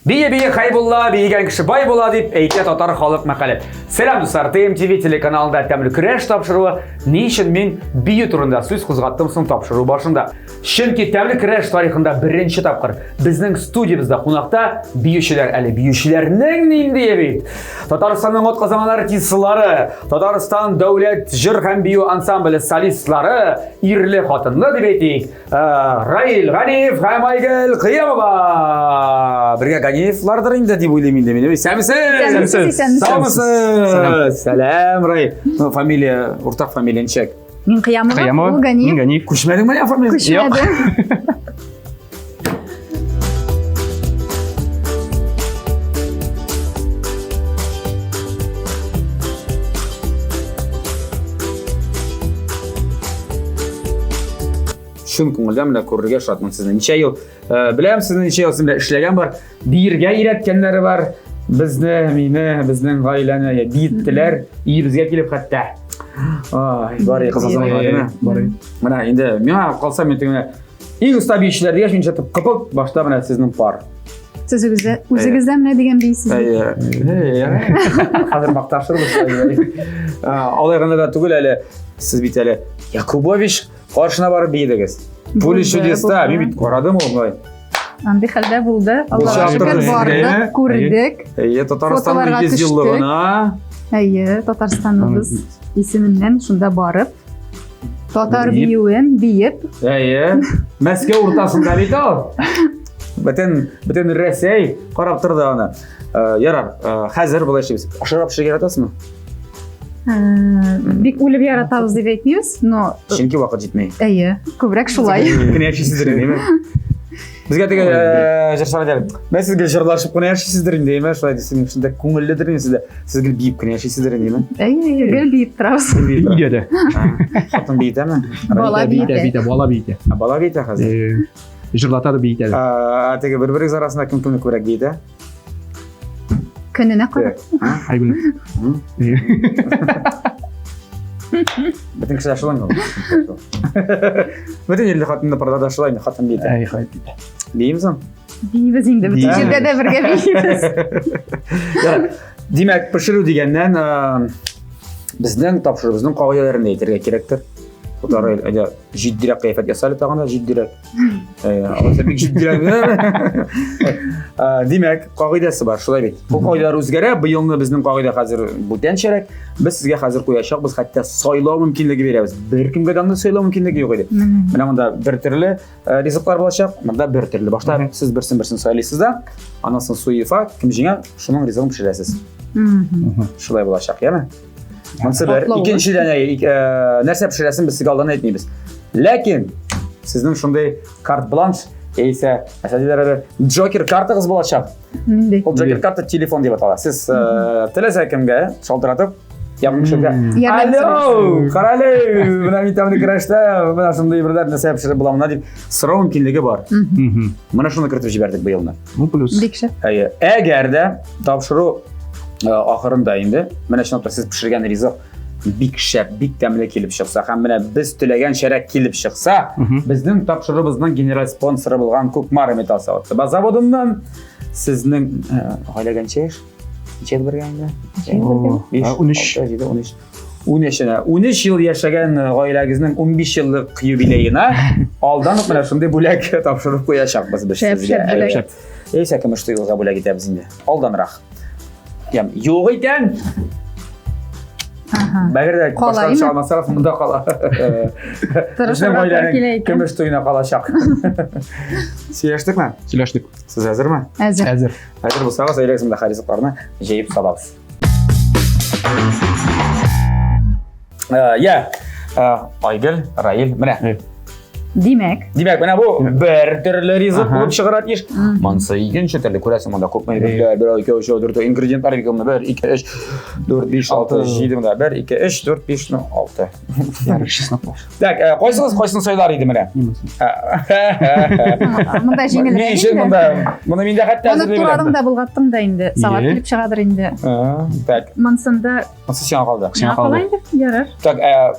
Бие бие Хайбулла, биегән кеше бай була дип әйтә татар халык мәкале. Сәлам дуслар, ТМТВ телеканалында тәмле көрәш тапшыруы. Ни өчен мин бию турында сүз кузгаттым соң тапшыру башында? Чөнки тәмле көрәш тарихында беренче тапкыр безнең студиябездә кунакта биючеләр, әле биючеләрнең ниндие бит. Татарстанның атказанган артистлары, Татарстан дәүләт җыр һәм бию ансамбле солистлары, ирле хатынлы дип әйтик, Раил Ганиев һәм Айгөл Кыямова. Бергә Ганиевлардыр инде дип уйлыйм инде мин. Исәнмесез? Исәнмесез, исәнмесез. Саумысыз? Сәлам, Раил. Ну, фамилия, уртак фамилия ничек? Мин Кыямова, Кыямова, ул Ганиев. Мин Ганиев. Күчмәдеңме я фамилия? Күчмәдем. Чын күңелдән менә күрергә шатмын сезне. Ничә ел беләм сезне, ничә ел сезнең белән эшләгән бар. Биергә өйрәткәннәре бар. Безне, мине, безнең гаиләне я, биеттеләр. Өебезгә килеп хәтта. Ай, бар кызыл. Бар. Менә инде миңа калса мин теге иң оста биючеләр дигәч, мин чатып кыпып башта менә сезнең пар. Сез үзегездә, үзегездә менә дигән бийсез. Әйе. Хәзер макташырбыз. Алай гына да түгел әле. Сез бит әле Якубович каршына барып биедегез. Поле чудеста. Мин бит карадым ул болай. Андый хәлдә булды. Аллага шөкер, бардык, күрдек. Әйе, Татарстанның 100 еллыгына. Әйе, Татарстаныбыз исеменнән шунда барып, татар биюен биеп. Әйе. Мәскәү уртасында бит ул. Бөтен бөтен Рәсәй карап торды аны. Ярар, хәзер болай эшлибез. Ашарга пешерергә яратасызмы? Бик үлеп яратабыз дип әйтмибез, но Чөнки вакыт җитми. Әйе, күбрәк шулай. Кенә яшисездер инде, Безгә теге җырчылар әйтә, "Менә сез гел җырлашып кына яшисездер инде, әйме?" Шулай дисең, шунда күңелледер инде сездә. Сез гел биеп кенә яшисездер инде, әйме? Әйе, гел биеп торабыз. Өйдә дә. Хатын биетәме? Бала биетә. Биетә, бала биетә. Бала биетә хәзер. Җырлата да биетә. Теге бер-берегез арасында кем кемне күбрәк биетә? Көненә карап. Айгөл. Бөтен кешеләр шулай инде. Бөтен илле хатынны парларда шулай инде хатын биетә. Әй, хатын биетә. Биимсең? Биибез инде, бөтен җирдә дә бергә биибез. Димәк, пешерү дигәннән, безнең тапшыруыбызның кагыйдәләрен дә әйтергә кирәктер. Утар, әйдә, җитдирәк кыяфәт яса әле тагын да, җитдирәк. Алайса бик җитдирәк. Димәк, кагыйдәсе бар, шулай бит. Бу кагыйдәләр үзгәрә, быелны безнең кагыйдә хәзер бүтәнчәрәк. Без сезгә хәзер куячакбыз, хәтта сайлау мөмкинлеге бирәбез. Беркемгә дә андый сайлау мөмкинлеге юк иде. Менә монда бер төрле ризыклар булачак, монда бер төрле. Башта сез берсен-берсен сайлыйсыз да, аннан соң суефа, кем җиңә, шуның ризыгын пешерәсез. Шулай булачак, яме? Монысы бер. Икенчедән, нәрсә пешерәсен без сезгә алдан әйтмибез. Ләкин сезнең шундый карт-бланш, яисә, нәрсә диләр әле, Джокер картагыз булачак. Нинди? Ул Джокер карта телефон дип атала. Сез теләсә кемгә шалтыратып, якын кешегә, Алло, карале, менә мин тәмле көрәштә, менә шундый бер нәрсә пешереп була менә дип сорау мөмкинлеге бар. Менә шуны кертеп җибәрдек быелны. Ну, плюс. Бик шәп. Әйе. Әгәр дә тапшыру ахырында инде менә чынлап та сез пешергән ризык бик шәп, бик тәмле килеп чыкса һәм менә без теләгәнчәрәк килеп чыкса, безнең тапшыруыбызның генераль спонсоры булган Кукмара металл савыт-саба заводыннан сезнең гаиләгә ничә яшь? Ничә ел бергә инде? Биш, 13. 6, 7, 13. 13 әнә. 13 ел яшәгән гаиләгезнең 15 еллык юбилеена алдан ук менә шундый бүләк тапшырып куячакбыз без Шәп, сезгә. шәп бүләк. Шәп. Яисә көмеш туегызга бүләк итәбез инде. Алданрак. Ям, юк икән. Ага. Бәгәр дә Кала башка име? чалмасак, монда кала. Безнең Тырышырга туры гаиләнең килә икән. көмеш туена калачак. Сөйләштекме? Сөйләштек. Сез әзерме? Әзер. Әзер. Әзер булсагыз, әйдәгез монда ризыкларны җәеп салабыз. Я, Айгөл, Раил, менә. Димәк. Димәк, менә бу бер төрле ризык булып чыгарга тиеш. Монысы икенче төрле. Күрәсең, монда күпме әйберләр. 1, 2, 3, 4 ингредиентлар бик күп. 1, 2, 3, 4, 5, 6, 7 монда. 1, 2, 3, 4, 5, 6. Ярый, чеснок бар. Так, э, кайсыгыз кайсын сайлар иде менә? Монда җиңелрәк. Ни өчен монда? Моны мин дә хәтта Моны турадың да болгаттың да инде. Салат килеп чыгадыр инде. Так. Монсында Монысы сиңа калды. Сиңа калды инде. Ярар. Так, э,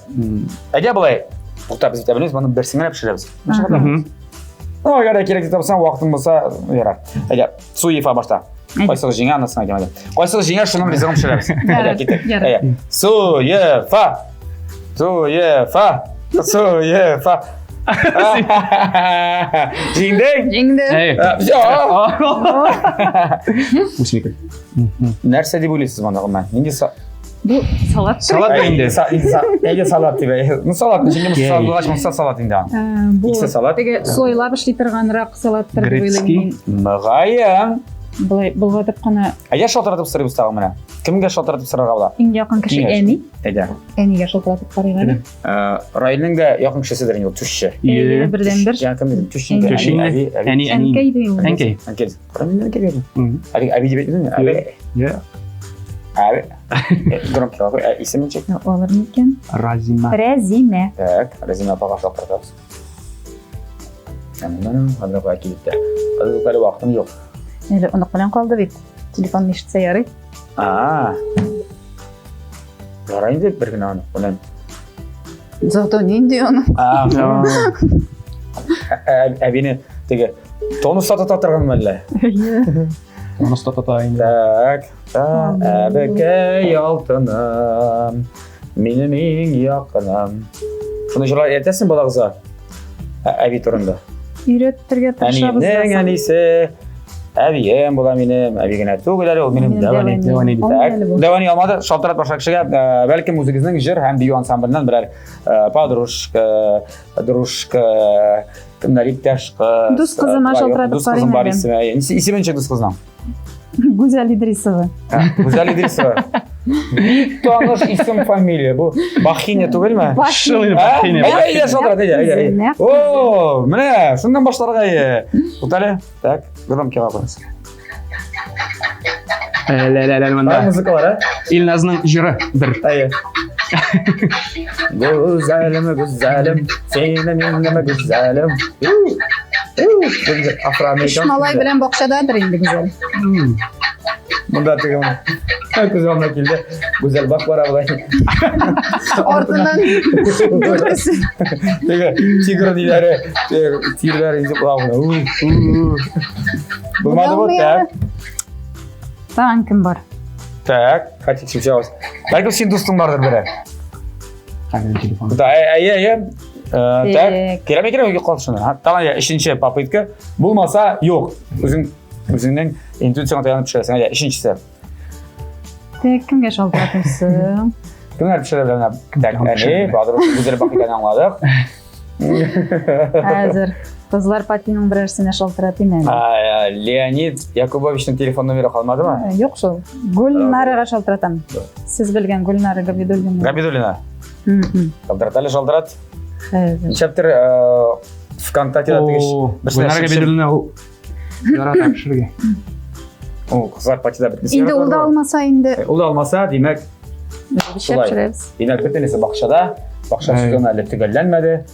әйдә болай. Туктап без итә белмибез, моны берсен генә пешерәбез. Ну, әгәр дә кирәк дип тапсаң, вакытың булса, ярар. Әйдә, Суефа башта. Кайсыгыз җиңә, анысын әйтәм әле. Кайсыгыз җиңә, шуның ризыгын пешерәбез. Әйдә, киттек. Әйдә. Суефа. Суефа. Суефа. Җиңдең? Җиңдем. Все. Үсмикел. Нәрсә дип уйлыйсыз моны гомумән? Нинди Бу салат. Салат да инде. Әйдә салат дип. Ну салат, ничек инде салат булгач, монысы салат инде. Бу Икесе салат. Теге слойлап эшли торганрак салаттыр дип уйлыйм мин. Мөгаен. Болай болгатып кына. Әйдә шалтыратып сорыйбыз тагын менә. Кемгә шалтыратып сорарга була? Иң якын кеше әни. Әйдә. Әнигә шалтыратып карыйк әле. Раилнең дә якын кешеседер инде ул түшче. Әйе, бердәнбер. Я кем дидем? Түшче. Әни, әни. Әнкәй дим. Әнкәй. Әнкәй. Кара миннән килгән. Әби, әби дип әйтмидеңме? Әби. Я. Әби. Громко кой. Исеме ничек? Алыр микән? Разима. Рәзимә. Так, Рәзимә апага шалтыратабыз. Әмма хәзер кая килеп тә. Хәзер әле вакытым юк. Әле онык белән калды бит. Телефонны ишетсә ярый. А. Ярый инде бер генә онык белән. Зато нинди онык. А. Әбине теге тонуста тота торган мәллә? Әйе. Тонуста тота инде. Так, әбекәй алтыным, минем иң якыным. Шуны җырлар өйрәтәсең балагызга? Әби турында. Өйрәтергә тырышабыз. Әниемнең әнисе, әбием була минем, әби генә түгел әле, ул минем дәвани. Дәвани. Так, дәвани алмады, шалтырат башка кешегә, бәлкем үзегезнең җыр һәм бию ансамбленнән берәр подружка, дружка, кемнәр иптәш кыз. Дус кызыма шалтыратып Дус кызым бар исеме. Исеме ничек дус кызның? Гүзәл Идрисова. Гүзәл Идрисова. Бик таныш исем фамилия. Бу Бахиня түгелме? Шул инде Бахиня. Әйдә, әйдә, шалтырат, әйдә, әйдә. О, менә, шуннан башларга ие. Утале, так, громкийга куйыгыз. Әле, монда. Музыкалар, ә? Илназның җыры бер. Әйе. Гүзәлем, гүзәлем, сине минем гүзәлем. Өч малай белән бакчададыр инде Гүзәл. Монда теге күз алдына килде. Гүзәл бак бара болай. Артыннан дүртесе. Теге тигр диләре, тигрләр инде колагына. Булмады бу, так. Тагын кем бар? Так, хотите чыгабыз. Бәлкем син дустың бардыр берәр. Хәзер телефон. Да, әйе, әйе. Так, кирәкме кирәкме юк кал шуны. Тагын өченче попытка. Булмаса, юк. Үзең үзеңнең интуицияңа таянып пешерәсең. Әйе, өченчесе. Так, кемгә шалтыратырсың? Кемнәр пешерә белә? Так, әни, Бадыр, Гүзәл бак икәнен аңладык. Хәзер кызлар патиның берәрсенә шалтыратыйм әле. Леонид Якубовичның телефон номеры калмадымы? Юк шул. Гөлнарага шалтыратам. Сез белгән Гөлнара Габидуллина. Габидуллина. Шалтырат әле, шалтырат. Хәзер. Нишләптер ВКонтактеда тегеш. Гөлнара Габидуллина ул ярата пешерергә. Ул кызлар патида бөтенесе. Инде ул да алмаса инде. Ул да алмаса, димәк, шулай. Димәк, бөтенесе бакчада. Бакча сезоны әле төгәлләнмәде.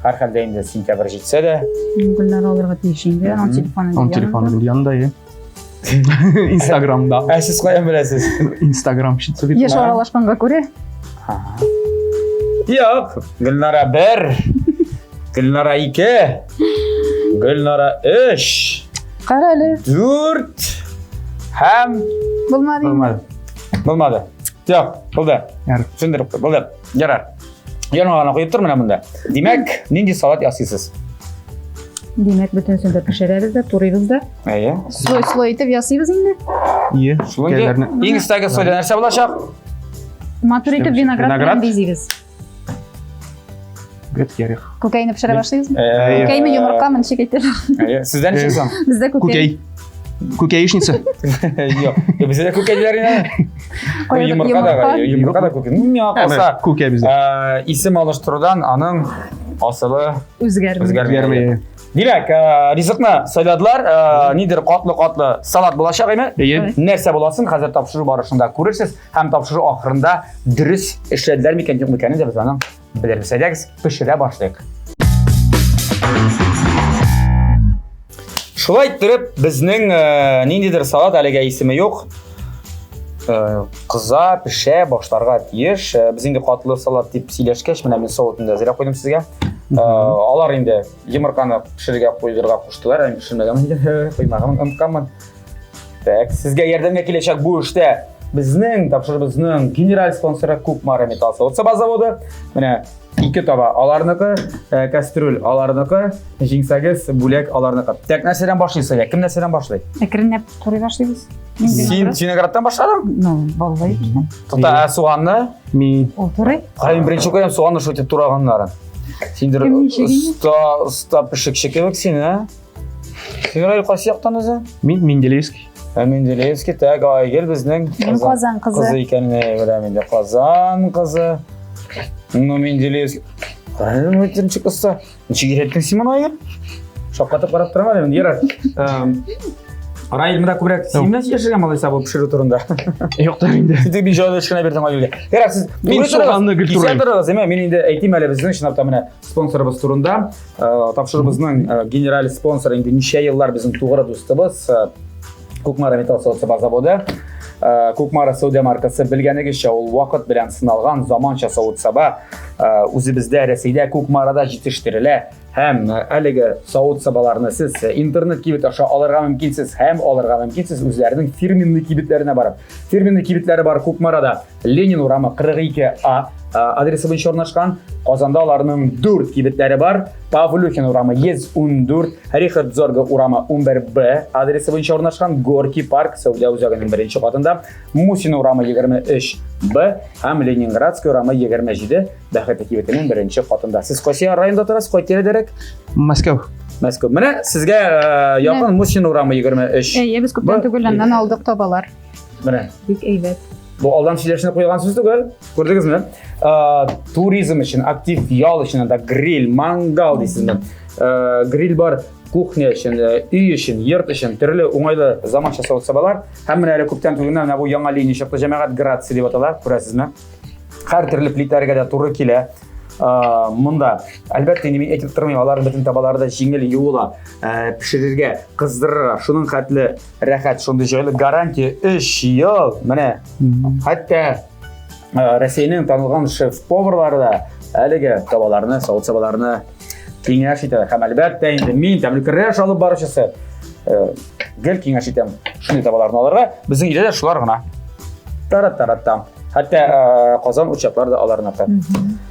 Һәрхәлдә инде сентябрь җитсә дә. Гөлнара алырга тиеш инде. Аның телефоны. Аның телефоны янында, е. Инстаграмда. Ә сез каян беләсез? Инстаграм шитсе бит. Еш аралашканга күрә. Юк, Гөлнара бер, Гөлнара ике, Гөлнара өч. Кара әле. Дүрт һәм Булмады. Булмады. Булмады. Юк, булды. Сүндереп куй. Булды. Ярар. Яңа гына куеп тор менә монда. Димәк, нинди салат ясыйсыз? Димәк, бөтенесен дә пешерәбез дә, турыйбыз да. Әйе. Слой-слой итеп ясыйбыз инде. Ие. Шул инде. Иң өстәге слойда нәрсә булачак? Матур итеп виноград белән бизибез. Бет ярых. Күкәйне пешерә башлыйбызмы? Күкәйме, йомыркамы, ничек әйтәләр? Әйе. Сездә ничек соң? Бездә күкәй. Күкәй. Күкәешница. Юк. Бездә дә күкәй диләр инде. Йомырка да, йомырка да күкәй. Ну, миңа калса, күкәй бездә. Исем алыштырудан аның Асылы үзгәрми. Үзгәрми. Димәк, э, ризыкны сайладылар, э, нидер катлы-катлы салат булачак име? Әйе. Нәрсә буласын хәзер тапшыру барышында күрерсез һәм тапшыру ахырында дөрес эшләделәр микән, юк микәнен дә без аның белербез. Әйдәгез, пешерә башлыйк. Шулай иттереп, безнең э, ниндидер салат әлегә исеме юк. Э, кыза, пешә башларга тиеш. Э, без инде катлы салат дип сөйләшкәч, менә мин савытын да әзерләп куйдым сезгә. Э, алар инде йомырканы пешерергә куйдырга куштылар, ә мин пешермәгәнмен инде, куймаганмын, онытканмын. Так, сезгә ярдәмгә киләчәк бу эштә безнең тапшырыбызның генераль спонсоры Кукмара металл савыт-саба заводы. Менә ике таба аларныкы, э, кастрюль аларныкы, җиңсәгез бүләк аларныкы. Так, нәрсәдән башлыйсыз әле? Кем нәрсәдән башлый? Әкренләп турый башлыйбыз. Син виноградтан башладың? Ну, баллай. Тукта, ә суганны? Мин. Ул турый. Кара, мин беренче күрәм суганны шулай итеп тураганнарын. Синдер Кем ничек инде? оста, оста пешекче кебек син, ә? Син Раил кайсы яктан үзе? Мин Менделеевский. Ә Менделеевский, так, Айгөл безнең Мин Казан кызы. Кызы икәнен беләм инде. Казан кызы. Ну, Менделеевский. Карале, ну, ничек оста. Ничек өйрәттең син моны, Айгөл? Шаккатып карап торам әле, ярар. Раил, монда күбрәк син белән сөйләшергә малайса бу пешерү турында. Юк та инде. Син бик җайлы эш кенә бирдең Айгөлгә. Ярар, сез Мин суганны гел Кисә турыйм. торыгыз, әмма мин инде әйтим әле безнең чынлап та менә спонсорыбыз турында. Э, тапшыруыбызның э, генераль спонсоры инде ничә еллар безнең тугры дустыбыз э, Кукмара металл савыт-саба заводы. Кукмара сәүдә маркасы белгәнегезчә ул вакыт белән сыналган заманча савыт-саба үзебездә Рәсәйдә Кукмарада җитештерелә һәм әлеге савыт-сабаларны сез интернет кибет аша алырга мөмкинсез һәм алырга мөмкинсез үзләренең фирменный кибетләренә барып. Фирменный кибетләре бар Кукмарада. Ленин урамы 42А адресы буенча урнашкан. Казанда аларның 4 кибетләре бар. Павлюхин урамы 114, Рихард Зорга урамы 11Б адресы буенча урнашкан. Горький парк сәүдә үзәгенең беренче катында, Мусин урамы 23Б һәм Ленинградский урамы 27 Бәхетле кибетенең беренче катында. Сез кайсы районда торасыз? Кай тирәдәрәк? Мәскәү. Мәскәү. Менә сезгә якын Мусин урамы 23. Әйе, без күптән түгел аннан алдык табалар. Менә. Бик әйбәт. Бу алдан сөйләшенә куелган сүз түгел. Күрдегезме? Туризм өчен, актив ял өчен анда гриль, мангал дисезме? Гриль бар кухня өчен, өй өчен, йорт өчен төрле уңайлы заманча савыт-сабалар. Һәм менә әле күптән түгел менә бу яңа линия чыкты, җәмәгать Грация дип атала, күрәсезме? Һәр төрле плитәләргә дә туры килә. Монда, әлбәттә, инде мин әйтеп тормыйм, аларның бөтен табалары да җиңел юыла, пешерергә, кыздырырга, шуның хәтле рәхәт, шундый җайлы гарантия 3 ел. Менә хәтта Россиянең танылган шеф-поварлары да әлеге табаларны, савыт-сабаларны киңәш итә. Һәм әлбәттә инде мин тәмле көрәш алып баручысы гел киңәш итәм шундый табаларны алырга. Безнең өйдә дә шулар гына. Тара-тара-там. Хәтта Казан учаклары да аларныкы.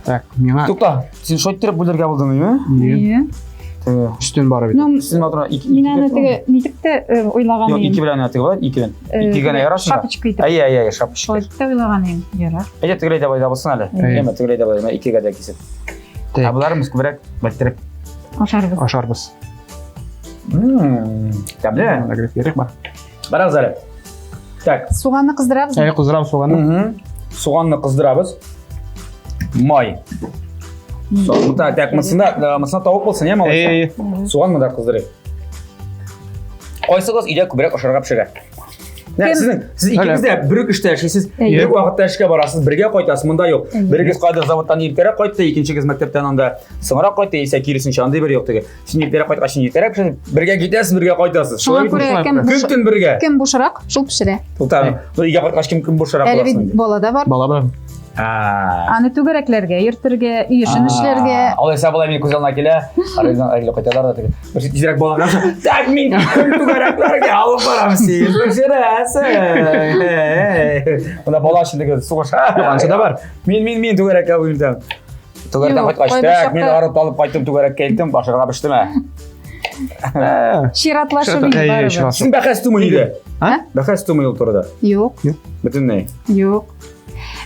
Так, миңа Тукта, син шулай иттереп бүлергә булдың, әйме? Әйе. Өстен бары бит. Ну, Син матур ике. Мин аны теге нитеп тә уйлаган Юк, идем. ике белән теге була, ике белән. Ике генә ярар шунда. Шапочка итеп. Әйе, әйе, әйе, шапочка. Шулай итеп тә уйлаган идем. Ярар. Әйдә тегеләй дә болай да булсын әле. Әйе. Әмма тегеләй дә болай, менә икегә дә кисеп. Так. Ә боларын без күбрәк бәлтереп. Ашарбыз. Ашарбыз. Тәмле. Кирәк бар. Барагыз әле. Так. Суганны кыздырабыз. Әйе, кыздырабыз суганны. Суганны кыздырабыз. Май. Так, так, монысында, монысында тавык булсын, я, малай? Әйе, Суганны да кыздырыйк. Кайсыгыз өйдә күбрәк ашарга пешерә? Нә, сезнең, сез икегез дә бер үк эштә эшлисез, бер үк вакытта эшкә барасыз, бергә кайтасыз, монда юк. Берегез кайдыр заводтан иртәрәк кайтты, икенчегез мәктәптән анда соңрак кайтты, яисә киресенчә, андый бер юк теге. Син иртәрәк кайткач, син иртәрәк пешерә, бергә китәсез, бергә кайтасыз. Шуңа күрә кем көн төн бергә. Кем бушрак, шул пешерә. Тукта, ну өйгә кайткач кем кем бушрак Әле бит бала да бар. Бала бар. Аны түгәрәкләргә йөртергә, өй эшен эшләргә. Алайса болай минем күз алдына килә. Арыйдан әгеле кайталар да теге. Бер тизрәк балага. Так мин көн түгәрәкләргә алып барам син. Пешерәсең. Монда бала өчен теге сугыш. Юк, анысы да бар. Мин мин мин түгәрәккә бүлдем. Түгәрәктән Юк, кайткач, кайбер так, мин чакта- арып алып кайттым, түгәрәккә илттем, ашарга пештеме? Чиратлашып инде Әйе, барыбер. чиратлашып. Син бәхәс тумый иде. А? Бәхәс тумый ул турыда. Юк, Бөтенләй. юк.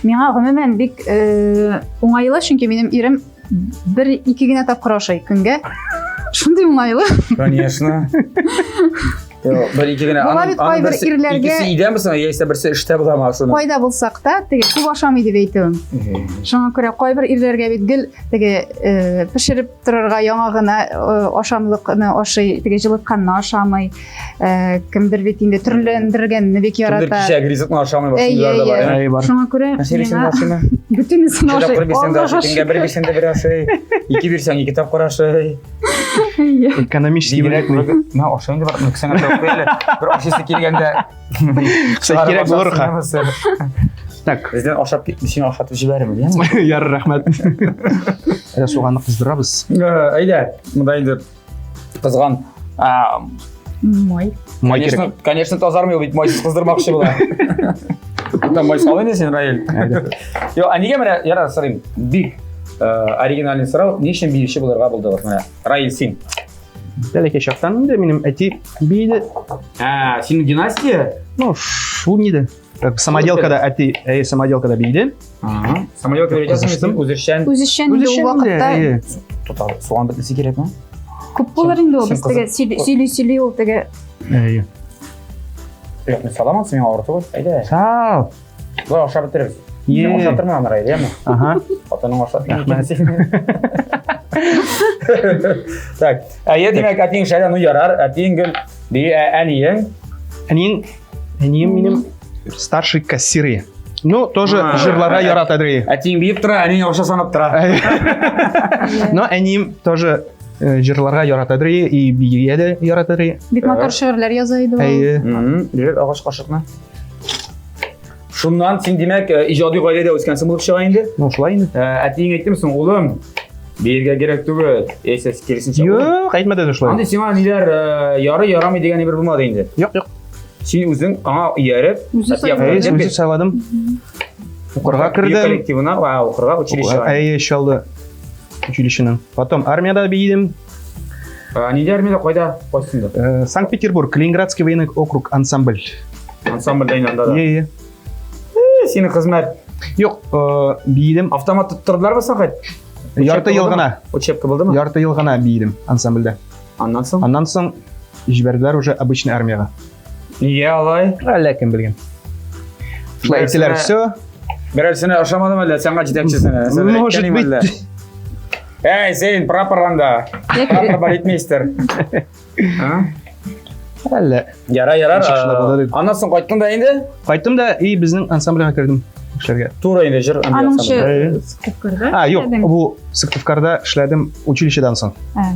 Миңа гомумән бик уңайлы, чөнки минем ирем бер ике генә тапкыр ашый көнгә. Шундый уңайлы. Конечно. Юк, бер ике генә. Була бит кайбер ирләргә- Икесе өйдәме соң, яисә берсе эштә буламы шуны? Кайда булсак та, теге күп ашамый дип әйтүем. Шуңа күрә кайбер ирләргә бит гел теге э, пешереп торырга яңа гына э, ашамлыкны ашый, теге җылытканны ашамый. Э, кемдер бит инде төрләндергәнне бик Кемдер ярата. кичә ризыкны ашамый Әй, башындылар да әй, бар. әй. ә? Әй, бар. Шуңа күрә Нәрсә бирсәң миңа дә ашыймы? бөтенесен Бер ашый. тапкыр бирсәң дә Аллага ашый, кемгә бер бирсәң дә бер ашый. Ике бирсәң ике тапкыр ашый. Әйе. Экономический Бигрәк бүлек. Мә ашый инде бар, кесәңә тыгып куй әле. Бер ашыйсы килгәндә. Кирәк булыр ха. Так. Бездән ашап кит, син ашатып җибәрермен, яме? Ярар, рәхмәт. Әле суганны кыздырабыз. Әйдә, монда инде кызган. Май. Май кирәк. Конечно, конечно, тазармый ул бит майсыз кыздырмакчы була. Там май сал инде син, Раил. Йо, ә нигә менә, ярар, сорыйм. Бик оригинальный сорау, ни өчен биюче булырга булдыгыз менә? Раил, син. Бәләкәй чактан инде минем әти биеде. Ә, синең династия? Ну, шул ниде. Самоделкада әти, әй, самоделкада биеде. Ага. Самоделка өйрәтәсең син үзешчән. Үзешчән инде ул вакытта әйе. Тота, суган бетмесе кирәкме? күп булыр инде ул. Син Без теге кызык- сөйли сөйли сөйли ул теге Әйе. Юк, мин саламын, син миңа авыр түгел. Әйдә. Сау. Болай ашап бетерербез. Е. Син ашатырмын аны, Раил, яме? Ага. Хатының ашатмый Рәхмәт. Так, әйе, димәк, әтиең шәлә, ну ярар, әтиең гел би, әниең. Әниең, әнием минем старший кассиры. Ну, тоже А, җырларга ә- ярата дри. Әтиең биеп тора, әниең акча санап тора. Но әнием тоже җырларга ярата дри и биергә дә ярата дри. бик матур шигырьләр яза иде ул. Әйе. Бир агач кашыкны. Шуннан син димәк, иҗади гаиләдә үскәнсең булып чыга инде. Ну, шулай инде. Әтиең әйттеме соң, улым, биергә кирәк түгел. Яисә киресенчә. улым. Юк, әйтмәде дә шулай. Андый сиңа ниләр ярый, ярамый дигән әйбер булмады инде. Юк, юк. Син үзең аңа ияреп, Үзе әти сайлады. Әйе, якына үзе сайладым. Укырга бию кердем. коллективына, а, укырга училищега. Әйе, Чаллы училищеның. Потом армияда биедем. Нидә армияда кайда? Кайсында? Санкт-Петербург, Ленинградский военный округ, ансамбль. Ансамбльдә инде анда да. Е, е. Синең хезмәт. Юк, биедем. Автомат тоттырдылармы соң хәт? Ярты ел гына. Учебка булдымы? Ярты ел гына биедем ансамбльдә. Аннан соң? Аннан соң җибәрделәр уже обычный армияга. Нигә алай? Әллә кем белгән. Шулай әйттеләр, все. Берәрсенә ошамадымы әллә сәнгать җитәкчесенә? Может быть. Эй, син прапор анда. Прапор балетмейстер. А? Әллә. Ярар, ярар. Ничек шулай булды дип. Аннан соң кайттың да инде? Кайттым да и безнең ансамбльгә кердем эшләргә. Тура инде җыр Аныңчы Әйе. Сыктывкарда. А, юк, эшләдең? бу Сыктывкарда эшләдем училищедан соң. Ә.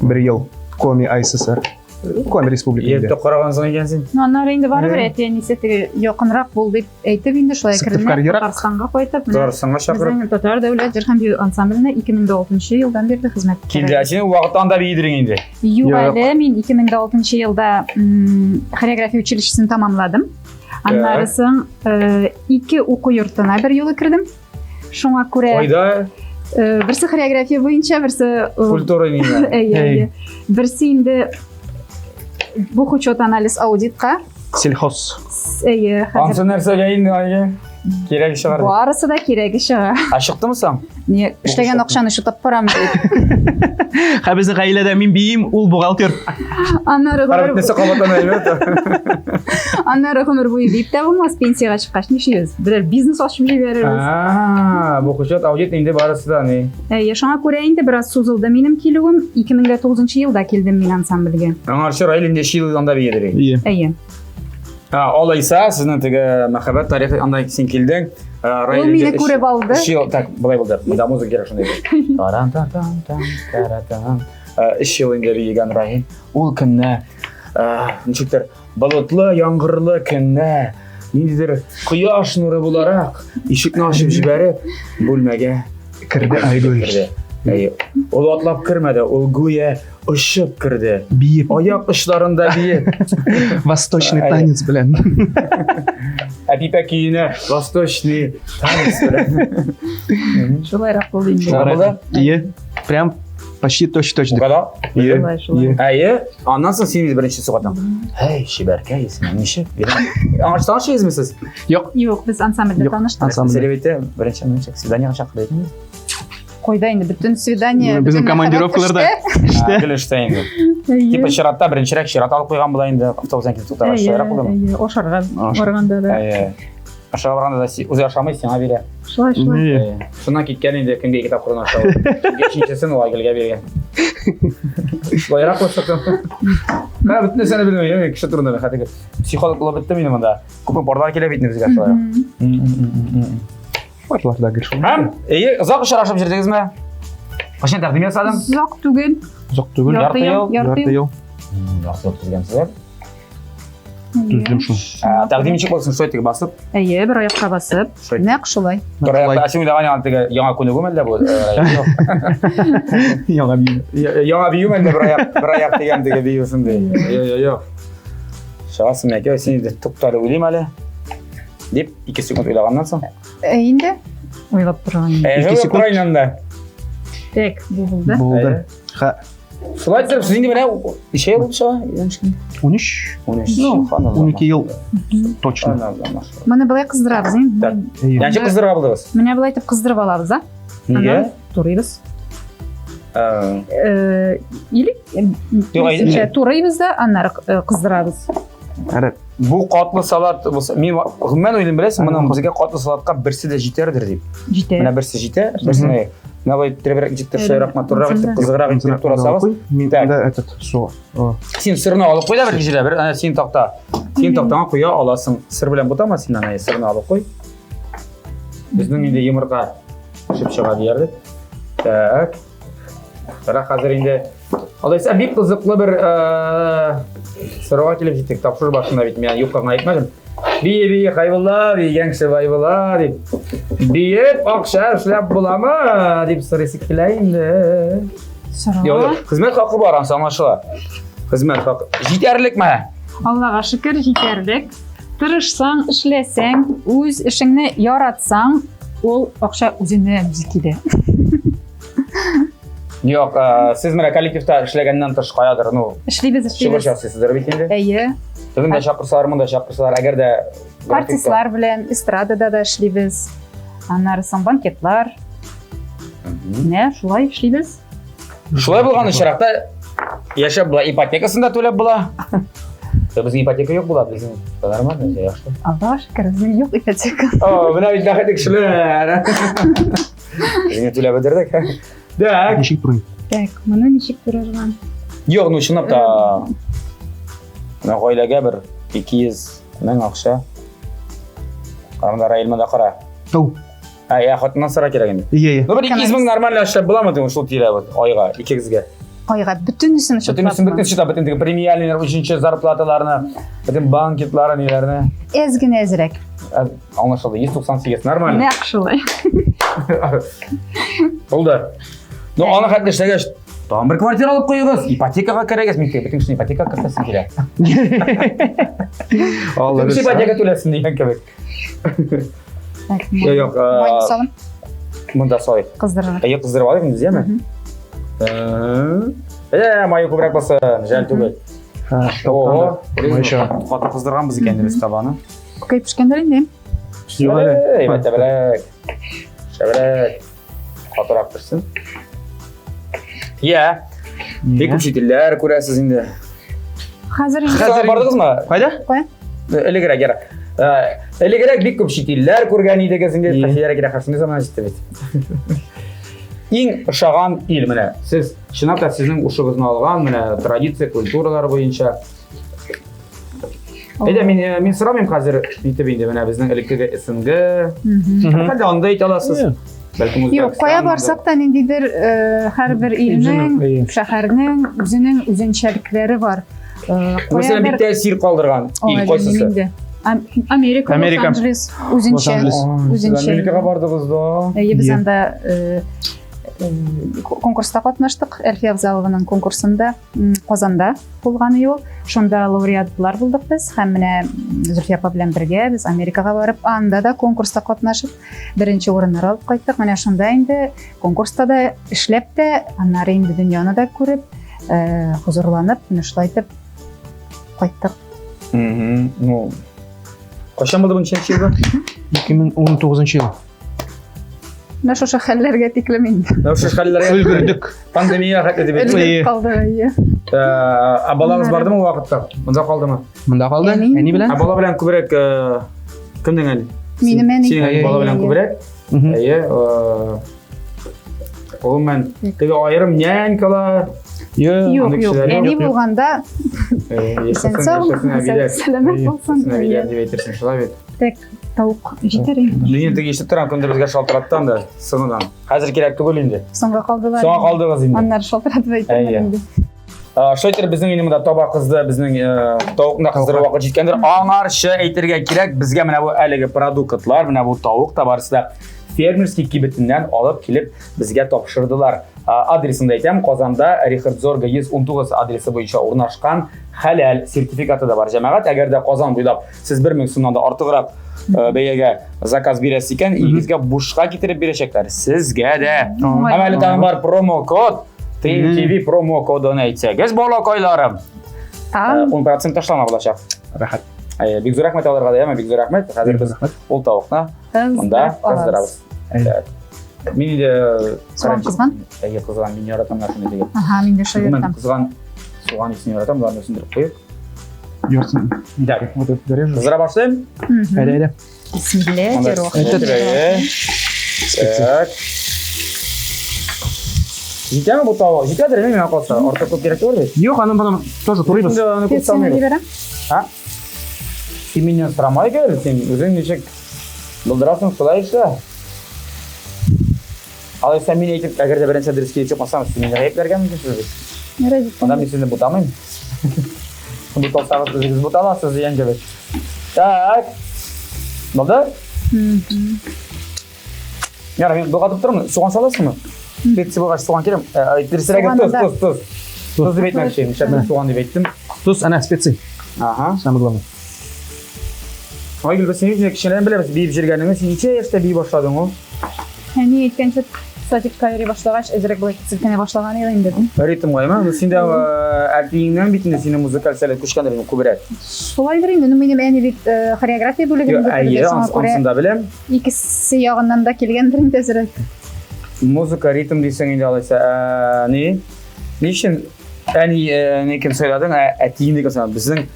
Бер ел Коми АССР. Коми республикасында. Ертә карагансың икән син. Ну, аннары инде барыбер Әйе. әти-әнисе теге якынрак бул дип әйтеп инде шулай Сыктывкар әкренләп ерак. Татарстанга кайтып, менә Татарстанга чакырып. безнең Татар дәүләт җыр һәм бию ансамбленә 2006 елдан бирле хезмәт Килде. Ә син ул вакытта анда биедең инде. Юк Юк. әле, мин 2006 елда хореография училищесын тамамладым. Аннары соң ике уку йортына бер юлы кердем. Шуңа күрә Кайда? Берсе хореография буенча, берсе Культура нигә? Әйе, әйе. Берсе инде бухучет анализ аудитка. Сельхоз. Әйе, хәзер Ансы нәрсәгә инде әйе? Кирәге чыгар. барысы да кирәге чыга. Ә чыктымы соң? Не, эшләгән акчаны шутап барам дип. Һә безнең гаиләдә мин биим, ул бухгалтер. Аннары Карап гомер, нәрсә кабатлана әйбәт. аннары гомер буе биеп тә булмас, пенсиягә чыккач нишлибез? Берәр бизнес ачып җибәрербез. А, бухучет аудит инде барысы да ни. Әйе, шуңа күрә инде бераз сузылды минем килүем. 2009 елда килдем мин ансамбльгә. Аңарчы Раил инде өч ел анда биедер. Ие. Әйе. А, алайса, сезнең теге мәхәббәт тарихы анда син килдең. Раил Ул мине инде өч- күреп алды. Өч ел, так, былай булды. Монда музыка кирәк шундай. Таран-тан-тан-тан, тара-тан. 3 ел инде биегән Раил. Ул көнне, ничектер, болытлы, яңгырлы көнне ниндидер кояш нуры буларак ишекне ачып җибәреп, бүлмәгә Керде Айгөл. керде. Әйе. Ул атлап кермәде, ул гүя очып керде. Биеп. Аяк очларында биеп. Восточный Әйе. танец белән. Әпипә көенә восточный танец белән. Шулайрак булды инде. Шулай булды? Ие. Прям почти точь-точь. дип. Укада? Ие. Шулай, шулай. Ие. Әйе, аннан соң син беренче сугатың. Һәй, чибәркәй, син ничек? Аңа танышыгызмы сез? Юк. Юк, без ансамбльдә Юк, таныштык. ансамбль. Сәләм әйтә, беренче ничек свиданиега чакырды идеңме? Кайда инде бөтен свидание. Безнең командировкаларда. Эштә. Гел эштә инде. Типа чиратта беренчерәк чират алып куйган була инде, автобустан килеп туктагач, шулайрак булдымы? Әйе, ашарга барганда да. Әйе. Ашарга барганда да үзе ашамый, сиңа бирә. Шулай, шулай. Шуннан киткән инде көнгә ике тапкыр ашау. Өченчесен ул Айгөлгә биргән. Шулайрак булса. Менә бөтен нәрсәне белмим, кеше турында хәтта психолог булып беттем инде монда. Күпме парлар килә бит инде безгә шулай. Парлар да гел шулай. Һәм, әйе, озак очрашып йөрдегезме? Кайчан тәкъдим ясадың? Озак түгел. Озак түгел. Ярты ел. Ярты ел. Ярты ел түзгәнсезләр. Түздем шул. Тәкъдим ничек булсын, шулай теге басып? Әйе, бер аякка басып. Нәкъ шулай. Бер аякта, син уйлаган яңа теге яңа күнегү мәллә бу? Яңа бию. Яңа бию мәллә бер аяк, бер аяк дигән теге бию шундый. Йо, йо, йо. Чыгасың мәкә, син инде туктале уйлыйм әле. Дип, 2 секунд уйлаганнан соң. Ә инде уйлап торган. 2 секунд инде. Так, бу булды. Булды. Ха. Шулай итеп, сез инде менә ничә ел булды чыга? 13. 13. Ну, 12 ел точно. Моны былай кыздырабыз инде. Ничек кыздырырга булдыгыз? Менә былай итеп кыздырып алабыз, а? Нигә? Турыйбыз. Или турыйбыз да, аннары кыздырабыз. Әрәп. Бу катлы салат булса, мин гомумән уйлыйм, беләсең, моның безгә катлы салатка берсе дә җитәрдер дип. Җитә. Менә берсе җитә, берсенә менә болай иттеребрәк ничектер шулайрак матуррак итеп, кызыграк итеп турасагыз. Так. Этот, со. Син сырны алып куй да бер җиргә, бер әнә син такта. Син тактаңа куя аласың. Сыр белән бутама син әнә сырны алып куй. Безнең инде йомырка пешеп чыга диярлек. Так. Кара хәзер инде алайса бик кызыклы бер сорауга килеп җиттек. Тапшыру башында бит мин юкка гына әйтмәдем. Бие бие Хайбулла, биегән кеше бай була дип. Биеп акча эшләп буламы дип сорыйсы килә инде. Сора. Юк, хезмәт хакы бар, анысы аңлашыла. Хезмәт хакы. Җитәрлекме? Аллага шөкер, җитәрлек. Тырышсаң, эшләсәң, үз эшеңне яратсаң, ул акча үзеннән үзе килә. Юк, сез менә коллективта эшләгәннән тыш каядыр, ну, эшлибез, эшлибез. Чыгыш ясыйсыздыр бит инде. Әйе. Тегендә чакырсалар, монда чакырсалар, әгәр дә артистлар белән эстрадада да эшлибез. Аннары соң банкетлар. Менә шулай эшлибез. Шулай булган очракта яшәп була, ипотекасын да түләп була. Безнең ипотека юк була, безнең нормально, яхшы. Аллага шөкер, безнең юк ипотека. О, менә бит бәхетле кешеләр. Безне түләп бетердек. Так. Ничек турый? Так, моны ничек турарга? Юк, ну чынлап та менә гаиләгә бер 200 мең акча. Анда Раил монда кара. Тау. Ә, я хатыннан сора кирәк инде. Ие, ие. Ну бер 200 мең нормально эшләп буламы дигән шул тирә вот айга, икегезгә. Айга бөтенесен счетлап. Бөтенесен бөтен счетлап, бөтен теге премиальныйлар, өченче зарплаталарны, бөтен банкетлары, ниләрне. Әз генә әзрәк. Аңлашылды. 198 нормально. Нәкъ шулай. Булды. Ну, аны хәтле эшләгәч, тагын бер квартира алып куегыз. Ипотекага керегез. Мин бөтен кешене ипотекага кертәсем килә. Алла Бөтен кеше ипотека түләсен дигән кебек. Так, Юк, юк. Майны салым. Монда салыйк. Кыздырырга. Әйе, кыздырып алыйк инде, яме? Э, майы күбрәк булсын, жәл түгел. Ого, каты кыздырганбыз икән без табаны. Күкәй пешкәндер инде. Юк әле. Әйбәт, шәбрәк. Шәбрәк. Катырак пешсен. Я. Бик күп чит илләр күрәсез инде. Хәзер инде. Хәзер бардыгызмы? Кайда? Кая? Элегрәк, яра. Элегрәк бик күп чит илләр күргән идегез инде. Кайсылары кирәк, шундый заман җитте бит. Иң ошаган ил менә. Сез чынлап та сезнең ушыгызны алган менә традиция, культуралар буенча. Әйдә, мин э, мин сорамыйм хәзер нитеп инде менә безнең элеккеге СНГ. Хәтта анда әйтә аласыз. Бәлкем Юк, кая барсак та ниндидер э, һәрбер илнең, шәһәрнең үзенең үзенчәлекләре бар. Э, Мәсәлән, бик тәэсир калдырган ил кайсысы? Америка, Лос-Анджелес, үзенчә, үзенчә. Америкага бардыгыз да. Әйе, без анда конкурста катнаштык. Әлфия Авзалованың конкурсында Казанда булган юл. Шунда лауреатлар булдык без һәм менә Зөлфия апа белән бергә без Америкага барып, анда да конкурста катнашып, беренче урыннар алып кайттык. Менә шунда инде конкурста да эшләп тә, аннары инде дөньяны да күреп, э, хозурланып, менә шулай итеп кайттык. Ну, кайчан булды бу ничәнче елда? 2019 ел. Менә шушы хәлләргә тиклем инде. Менә шушы хәлләргә Өлгердек. Пандемия хәтле дип әйтик. Өлгереп калды, әйе. Ә балагыз бардымы ул вакытта? Монда калдымы? Монда калды. Әни. Әни белән. Ә бала белән күбрәк кемнең әни? Минем әни. Синең әни бала белән күбрәк? Әйе. Гомумән, теге аерым нянькалар. Юк, юк. Әни булганда исән сау, сәламәт булсын. Әбиләр дип әйтерсең, шулай бит. Так, тавык җитәр инде. Мин теге ишетеп торам, кемдер безгә шалтыратты анда, соңыннан. Хәзер кирәк түгел инде. Соңга калдылар. Соңга калдыгыз инде. Аннары шалтыратып әйтермен инде. Шулай итеп, безнең инде монда таба кызды, безнең тавыкны да кыздыру вакыт җиткәндер. Аңарчы әйтергә кирәк, безгә менә бу әлеге продуктлар, менә бу тавык та барысы да фермерский кибетеннән алып килеп безгә тапшырдылар. Адресын да әйтәм, Казанда Рихард Зорга 119 адресы буенча урнашкан хәләл сертификаты да бар. Җәмәгать, әгәр дә Казан буйлап сез 1000 сумнан да артыграк бәягә заказ бирәсез икән, өегезгә бушка китереп бирәчәкләр. Сезгә дә. Һәм әле тагын бар промокод. TMTV промокодын әйтсәгез, балакайларым, 10% ташлама булачак. Рәхәт. Бик зур рәхмәт аларга да, яме, бик зур рәхмәт. Хәзер без ул тавыкны монда кыздырабыз. Мин инде суган кызган? Әйе, кызган. Мин яратам шуны диген. Ага, мин дә шулай яратам. Кызган суган исен яратам, боларны үсендереп куеп. Яртысын. Так. Вот это дорежу. Кыздыра башлыйм. Әйдә, әйдә. Бисмилла, Так. Җитәме бу тавык? Җитәдер, миңа калса. Артык күп кирәк түгел бит. Юк, аны потом тоже турыйбыз. Инде аны күп салмыйбыз. А? Син миннән сорамай гел, син үзең ничек булдырасың, шулай эшлә. Алайса мин әйтеп, әгәр дә беренче дөрес килеп чыкмасам, син мине гаепләргә мөмкинсез бит. Анда мин сезне бутамыйм. Буталсагыз, үзегез буталасыз дигән кебек. Так. Булды? Яра, мин болгатып торам. Суган саласыңмы? Перцы булгач суган кирәк. Дөресрәге тоз, тоз, тоз. Тоз дип әйтмәкче идем. Шәп суган дип әйттем. Тоз, әнә специи. Ага. Самое главное. Айгөл, без сине кечкенәдән беләбез, биеп йөргәнеңне. Син ничә яшьтә бии башладың ул? Әни әйткәнчә, садикка йөри башлагач, әзрәк болай селкенә башлаган иде инде. Ритмга, әйме? Ну, син дә әтиеңнән бит инде синең музыкаль сәләт күчкәндер инде күбрәк. Шулайдыр инде. Ну, минем әни бит хореография бүлеген бетерде, Әйе, анысын да беләм. Икесе ягыннан да килгәндер инде әзрәк. Музыка, ритм дисең инде алайса. Ни? Ни өчен әни некен сайладың, әтиеңнекен сайладың? Безнең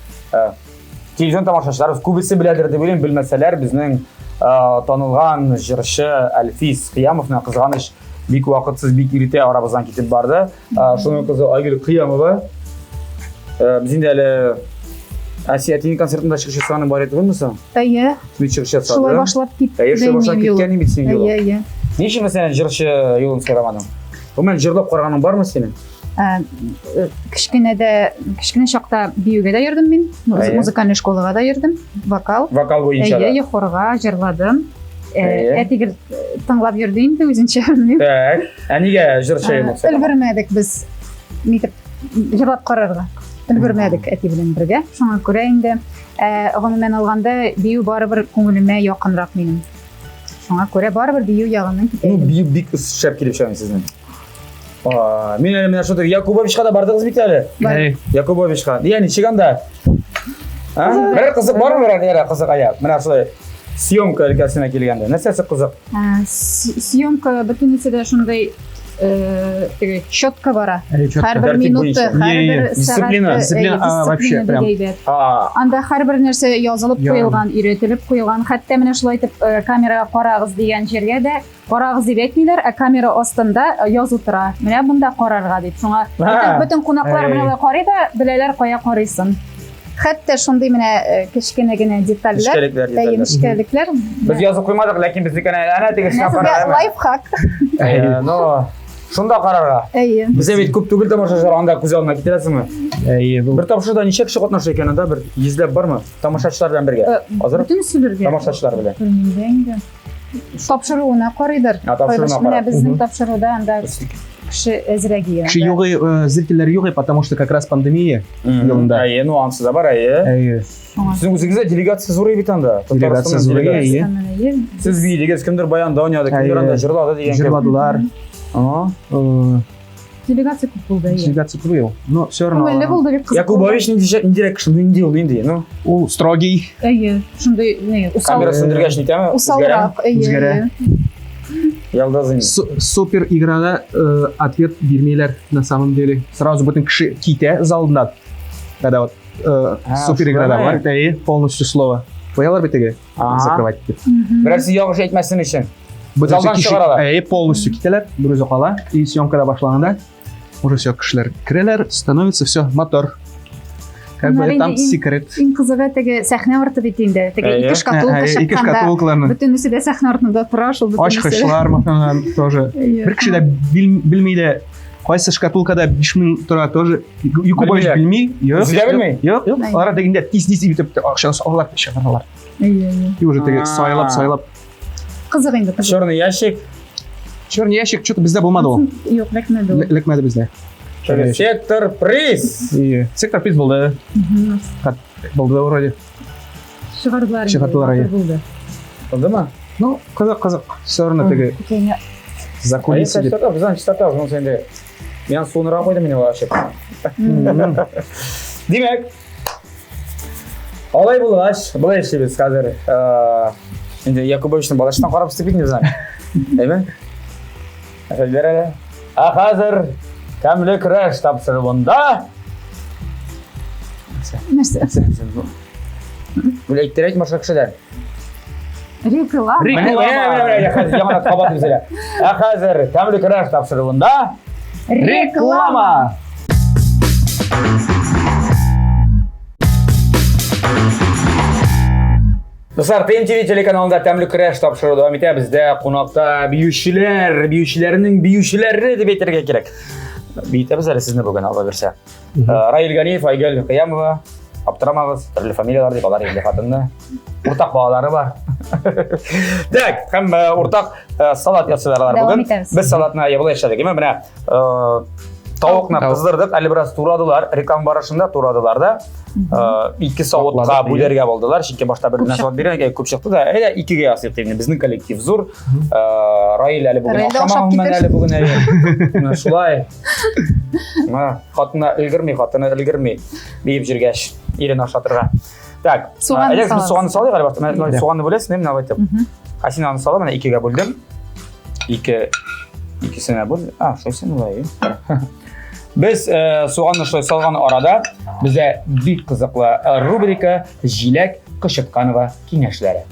телевизион тамашачыларыбыз күбесе беләдер дип уйлыйм, белмәсәләр, безнең танылган җырчы Әлфис Кыямов, менә кызганыч, бик вакытсыз, бик иртә арабыздан китеп барды. Шуның кызы Айгөл Кыямова. Без инде әле Әсия әтинең концертында чыгыш ясаганың бар иде түгелме соң? Әйе. Мин чыгыш ясадым. Шулай башлап китте. Әйе, шулай башлап киткән бит синең юлың. Әйе, әйе. Ни өчен мәсәлән җырчы юлын сайламадың? Гомумән җырлап караганың бармы синең? Кечкенәдә, кечкенә чакта биюгә дә йөрдем мин, музыкальный школага да йөрдем, вокал. Вокал буенча да. Әйе, хорга җырладым. Әти гел тыңлап йөрде инде үзенчә, белмим. Так, ә нигә җырчы юлын сайламадың? Өлгермәдек без нитеп җырлап карарга. Өлгермәдек әти белән бергә. Шуңа күрә инде, гомумән алганда, бию барыбер күңелемә якынрак минем. Шуңа күрә барыбер бию ягыннан китә. Ну, бию бик шәп килеп чыга сезнең. Мин әле менә шундый Якубовичка да бардыгыз бит әле. Якубовичка. Ия, ничек анда? Бер кызык бармы берәр нәрә кызык ая? Менә шулай съемка өлкәсенә килгәндә. Нәрсәсе кызык? Съемка бөтенесе дә шундый теге четко бара. Һәрбер минуты, һәрбер дисциплина, дисциплина вообще прям. Анда һәрбер нәрсә язылып куелган, өйрәтелеп куелган. Хәтта менә шулай итеп камерага карагыз дигән җиргә дә карагыз дип әйтмиләр, ә камера астында язу тора. Менә монда карарга дип. Шуңа бөтен кунаклар менә болай карый да, беләләр кая карыйсын. Хәтта шундый менә кечкенә генә детальләр, нечкәлекләр. Без язып куймадык, ләкин безнеке әнә теге шкаф карарга. Лайфхак. Но шунда карарга. Әйе. Бездә бит күп түгел тамашачылар, анда күз алдына китерәсеңме? Әйе. Бер тапшыруда ничә кеше катнаша икән анда? Бер йөзләп бармы? Тамашачылар белән бергә. Азыр? Бөтенесе бергә. Тамашачылар белән. Белмим инде. Тапшыруына карыйдыр. Тапшыруына Менә безнең тапшыруда анда кеше әзрәк ия. Кеше юк, зрительләр юк, потому что как раз пандемия елында. Әйе, ну ансы да бар, әйе. Әйе. Сезнең үзегездә делегация зур бит анда. Делегация зур, әйе. Сез биедегез, кемдер баянда уйнады, кемдер анда җырлады дигән. Җырладылар. Ага. Делегация күп булды, әйе. Делегация күп ул. Но все равно. Күңелле булды бик кызык. Якубович ниндирәк кеше, нинди ул, нинди, ну? Ул строгий. Әйе, шундый, не, усал. Камера сүндергәч нитәме? Усалрак, әйе. Үзгәрә. Ялдаз инде. Супер играда э, ответ бирмиләр на самом деле. Сразу бөтен кеше китә залдан. Когда вот э, супер играда бар, и полностью слово. Куялар бит теге закрывать дип. Берәрсе ялгыш әйтмәсен өчен. Залдан чыгаралар. Әйе, полностью китәләр, бер үзе кала. И съемкада башланганда уже все кешеләр керәләр, становится все мотор. Как бы там секрет. Иң кызыгы теге сәхнә арты бит инде. Теге ике шкатулка чыкканда. Ике шкатулкаларны. Бөтенесе дә сәхнә артында тора шул бөтенесе. Ачкычлар мәсәлән тоже. Бер кеше дә белми дә кайсы шкатулкада 5000 тора тоже Якубович белми. Юк. Үзе дә белми? Юк, юк. Алар дигәндә тиз-тиз итеп акчаны салалар, чыгаралар. И уже теге сайлап, сайлап. Кызык инде, кызык. Черный ящик. Черный ящик что-то бездә булмады ул. Юк, эләкмәде ул. Эләкмәде бездә. Сектор приз. Сектор приз булды. Булды вроде. Чыгардылар. Чыгардылар. Булды. Булдымы? Ну, кызык, кызык. Все равно теге. За кулисы дип. Безнең чистота, ну сенде. Мин суынырга куйдым инде вообще. Димәк, алай булгач, болай эшлибез хәзер. Э, инде Якубовичның балачтан карап үстек бит инде без аны. Әйме? Әфәнделәр әле. Ә хәзер тәмле көрәш тапшыруында Нәрсә? Бу әйттерәк башка кешедән. Реклама. Менә менә менә хәзер яңадан кабатлыйм сезгә. Ә хәзер тәмле көрәш тапшыруында реклама. Дуслар, ТМТВ телеканалында тәмле көрәш тапшыруы дәвам итә. Бездә кунакта биючеләр, биючеләрнең биючеләре дип әйтергә кирәк. Биетәбез әле сезне бүген, Алла бирсә. Э, Раил Ганиев, Айгөл Кыямова, аптырамагыз, төрле фамилияләр дип алар инде хатынны. Уртак балалары бар. Так, һәм э, уртак э, салат ясыйлар алар Дәвам бүген. итәбез. Без салатны ябылай эшләдек. Әмма менә тавыкны Тавык. кыздырдык, әле бераз турадылар, реклама барышында турадылар да. Ике савытка Вакладык, бүләргә булдылар, чөнки башта бер Күп генә савыт биргән, күп чыкты да. Әйдә икегә ясыйк инде. Безнең коллектив зур. Раил әле бүген Раил дә ашап ашамаган китер. әле бүген әле. Менә шулай. Менә хатыны өлгерми, хатыны өлгерми. Биеп җөргәч, ирен ашатырга. Так, Суганны әйдәгез, без салабыз. суганны салыйк әле башта. Менә Да. суганны бүләсең, менә алай итеп. Мгм. Ә син аны сала, менә икегә бүлдем. Ике икесенә бүл. А, шулай син улай. Без э, суганны шулай салган арада бездә бик кызыклы э, рубрика Җиләк Кычытканова киңәшләре.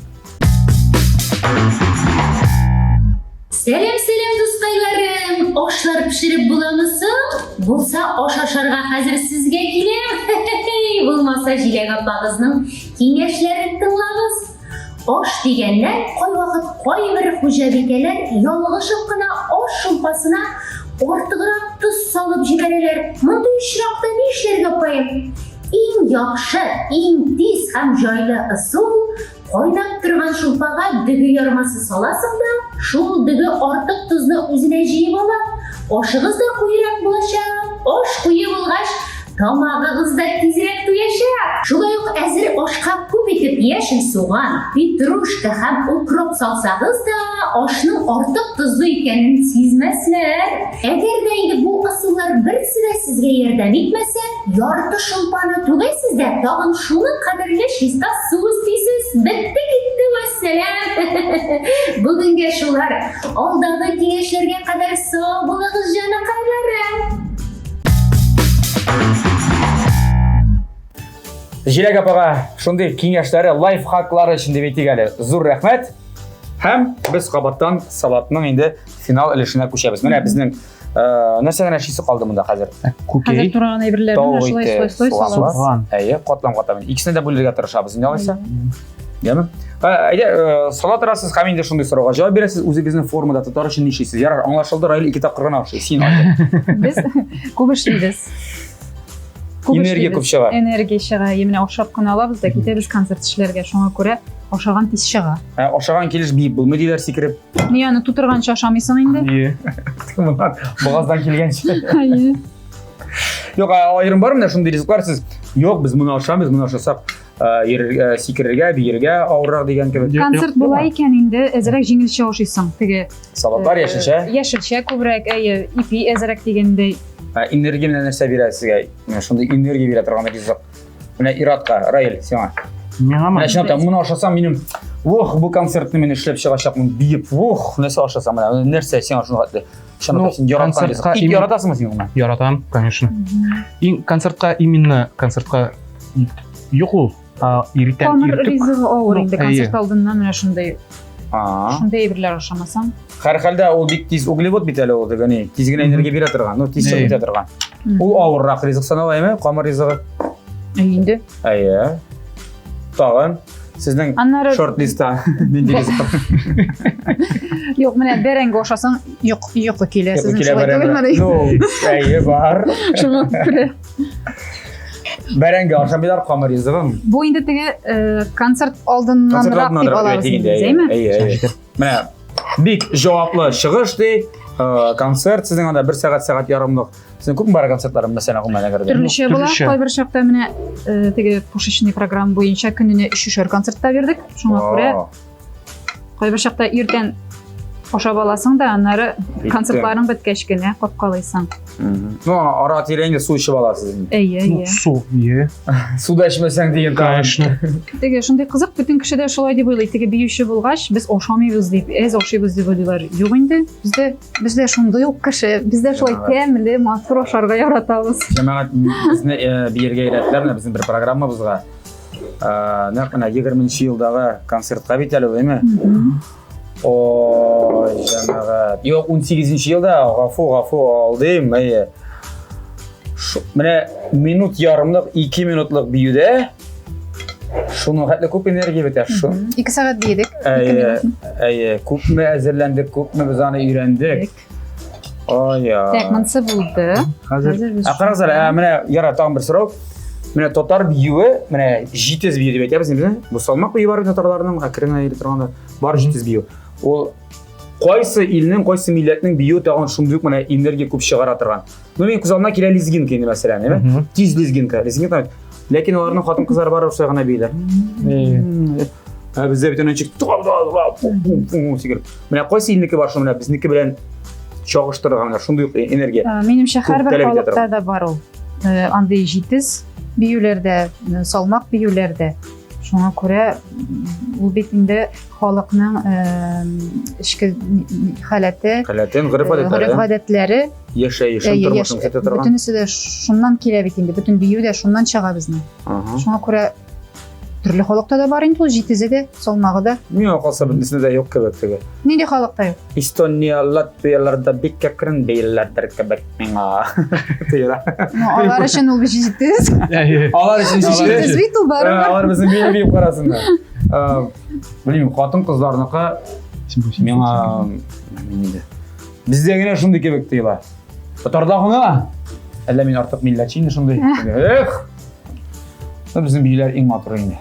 Сәлам, сәлам, дускайларым! Ашлар пешереп буламы соң? Булса, аш ашарга хәзер сезгә киләм. Булмаса, Җиләк апагызның киңәшләрен тыңлагыз. Аш дигәннән, кайвакыт кайбер хуҗабикәләр ялгышып кына аш шулпасына артыграк тоз салып җибәрәләр. Мондый очракта ни эшләргә, апаем? Иң яхшы, иң тиз һәм җайлы ысул кайнап торган шулпага дөге ярмасы саласың да, шул дөге артык тозны үзенә җыеп ала. Ашыгыз да куерак булачак. Аш куе булгач, Тамагыгыз да тизрәк туячак. Шулай ук әзер ашка күп итеп яшел суган, петрушка һәм укроп салсагыз да, ашның артык тозлы икәнен сизмәсләр. Әгәр дә инде бу ысуллар берсе дә сезгә ярдәм итмәсә, ярты шулпаны түгәсез дә, тагын шуның кадерле чиста су өстисез. Бетте китте, вәссәлам! Бүгенгә шулар. Алдагы киңәшләргә кадәр сау булыгыз, җаныкайларым! Җиләк апага шундый киңәшләре, лайфхаклары өчен дип әйтик әле. Зур рәхмәт. Һәм без кабаттан салатның инде финал өлешенә күчәбез. Менә безнең э, нәрсә генә эшлисе калды монда хәзер? Күкәй. Хәзер тураган әйберләрне Тавык шулай ите, слой слой суган салабыз. Суган. Әйе, катлам-катлам. Икесен дә бүлергә тырышабыз инде алайса. Яме? Әйдә, э, сала торасыз һәм инде шундый сорауга җавап бирәсез. Үзегезне формада тотар өчен нишлисез? Ярар, аңлашылды, Раил ике тапкыр гына ошый. Син Айгөл. Без күп эшлибез. Күп Энергия эшлибез. күп чыга. Энергия чыга. Е, менә ашап кына алабыз да китәбез концерт эшләргә. Шуңа күрә ашаган тиз чыга. Ә, Ашаган килеш биеп булмый диләр сикереп. Ни аны тутырганчы ашамыйсың инде. Ие. Моннан бугаздан килгәнче. Әйе. Юк, ә, аерым бар менә шундый ризыклар сез. Юк, без моны ашамыйбыз, моны ашасак Э, сикерергә, биергә авыррак дигән кебек. Концерт була икән инде, әзрәк җиңелчә ашыйсың. Теге салатлар, яшелчә. Яшелчә күбрәк, әйе, ипи әзрәк дигәндәй. Ә энергия менә нәрсә бирә сезгә? Менә шундый энергия бирә торган ризык. Менә Иратка, Раил, сиңа. Миңа Менә чынлап та моны ашасам минем Ох, бу концертны мин эшләп чыгачакмын, биеп, ох, нәрсә ашасам, менә нәрсә сиңа шуны хәтле. Ну, Син яраткан концертка ризык. Ит яратасыңмы син гомумән? Яратам, конечно. Иң концертка именно концертка ит юк ул. А, иртән Камыр иртүк. ризыгы авыр Ну, инде әйе. концерт алдыннан менә шундый А. шундый әйберләр ашамасаң. Һәрхәлдә ул бик тиз углевод бит әле ул теге ни, тиз генә энергия бирә торган, ну тиз чыгып Әйе. китә торган. Ул авыррак ризык санала, әйме? Камыр ризыгы. Әйе инде. Әйе. Тагын сезнең Аннары шорт-листта нинди ризык? юк, менә бәрәңге ашасаң, юк, йокы килә. Йокы Сезнең килә шулай бәрәңге. түгелме? Ну, әйе, бар. Шуңа күрә. Бәрәңге ашамыйлар, камыр ризыгын. Бу инде теге э, концерт Концерт алдыннанрак алдыннан дип алабыз әйтик инде, инде, әйеме? әйе, әйе. Менә бик җаваплы чыгыш ди. Э, Концерт сезнең анда бер сәгать, сәгать ярымлык. Сезнең күпме бара концертлар, мәсәлән, гомумән әгәр дә? Төрлечә була. Төрлечә. Кайбер чакта менә э, теге пушечный программа буенча көненә өчешәр концерт та бирдек. Шуңа күрә О, кайбер чакта иртән ашап аласың да, аннары Битте. концертларың беткәч кенә капкалыйсың. мгм. Ну, ара-тирә инде су эчеп аласыз инде. Әйе, Ну, әйе. су, е. Су да эчмәсәң дигән тагын. Конечно. Теге шундый кызык, бөтен кеше дә шулай дип уйлый. Теге биюче булгач, без ашамыйбыз дип, әз ашыйбыз дип уйлыйлар. Юк инде, бездә бездә шундый ук кеше, бездә шулай Җәмәгать. тәмле, матур ашарга яратабыз. Җәмәгать безне э, биергә өйрәттеләр, менә безнең бер программабызга. Э, Нәкъ менә 20 елдагы концертка бит әле, әйме? Ой, җәмәгать. Юк, 18 елда, гафу, гафу, алдым, әйе. Шу- Менә минут ярымлык, 2 минутлык биюдә шуның хәтле күп энергия бетә. Шу. 2 сәгать биедек. ике Әйе, минут. әйе, күпме әзерләндек, күпме без аны өйрәндек. Ой, Так, монысы булды. Хәзер Хәзер без Ә карагыз әле, ә, менә яра тагын бер сорау. Менә татар биюе, менә җитез бию дип әйтәбез инде. Бу салмак бию бар бит татарларның, әкрен генә йөри торган да бар җитез бию. Ул кайсы илнең, кайсы милләтнең биюе тагын шундый ук менә энергия күп чыгара торган. Ну, мин күз алдына килә лезгинка инде мәсәлән, әйме? Мгм. Тиз лезгинка, лезгинка. Ләкин аларның хатын-кызлары барыбер шулай гына бииләр. Ә бездә бит әнә ничек пум-пум сикереп. Менә кайсы илнеке бар шул менә безнеке белән чагыштырырга менә шундый ук энергия. Ә, Минемчә, Күп һәрбер таләп итә халыкта да бар ул. Э, Андый җитез биюләрдә, э, салмак биюләрдә. Шуңа күрә м, ул бит инде халыкның э, эчке халәте, Халәтен, э, гореф-гадәтләре, гореф-гадәтләре, яшәешен, әйе, тормышын яш- күрсәтә торган. бөтенесе дә шуннан килә бит инде. Бөтен бию дә шуннан чыга безнең. Ага. Шуңа күрә төрле халыкта да бар инде ул җитезе дә, салмагы да. Миңа калса бөтенесендә дә юк кебек теге. Нинди халыкта юк? Эстония, Латвияларда бик әкрен бииләрдер кебек миңа. Тоела. Ну, алар өчен ул бит җитез. Әйе. Алар өчен Җитез җитез. бит ул барыбер. Алар безне биеп биеп карасыннар. Э, Белмим, хатын-кызларныкы миңа инде. Бездә генә шундый кебек тоела. Татарда гына. Әллә мин артык милләтче инде шундый. Эх. Ну, безнең биюләр иң матур инде.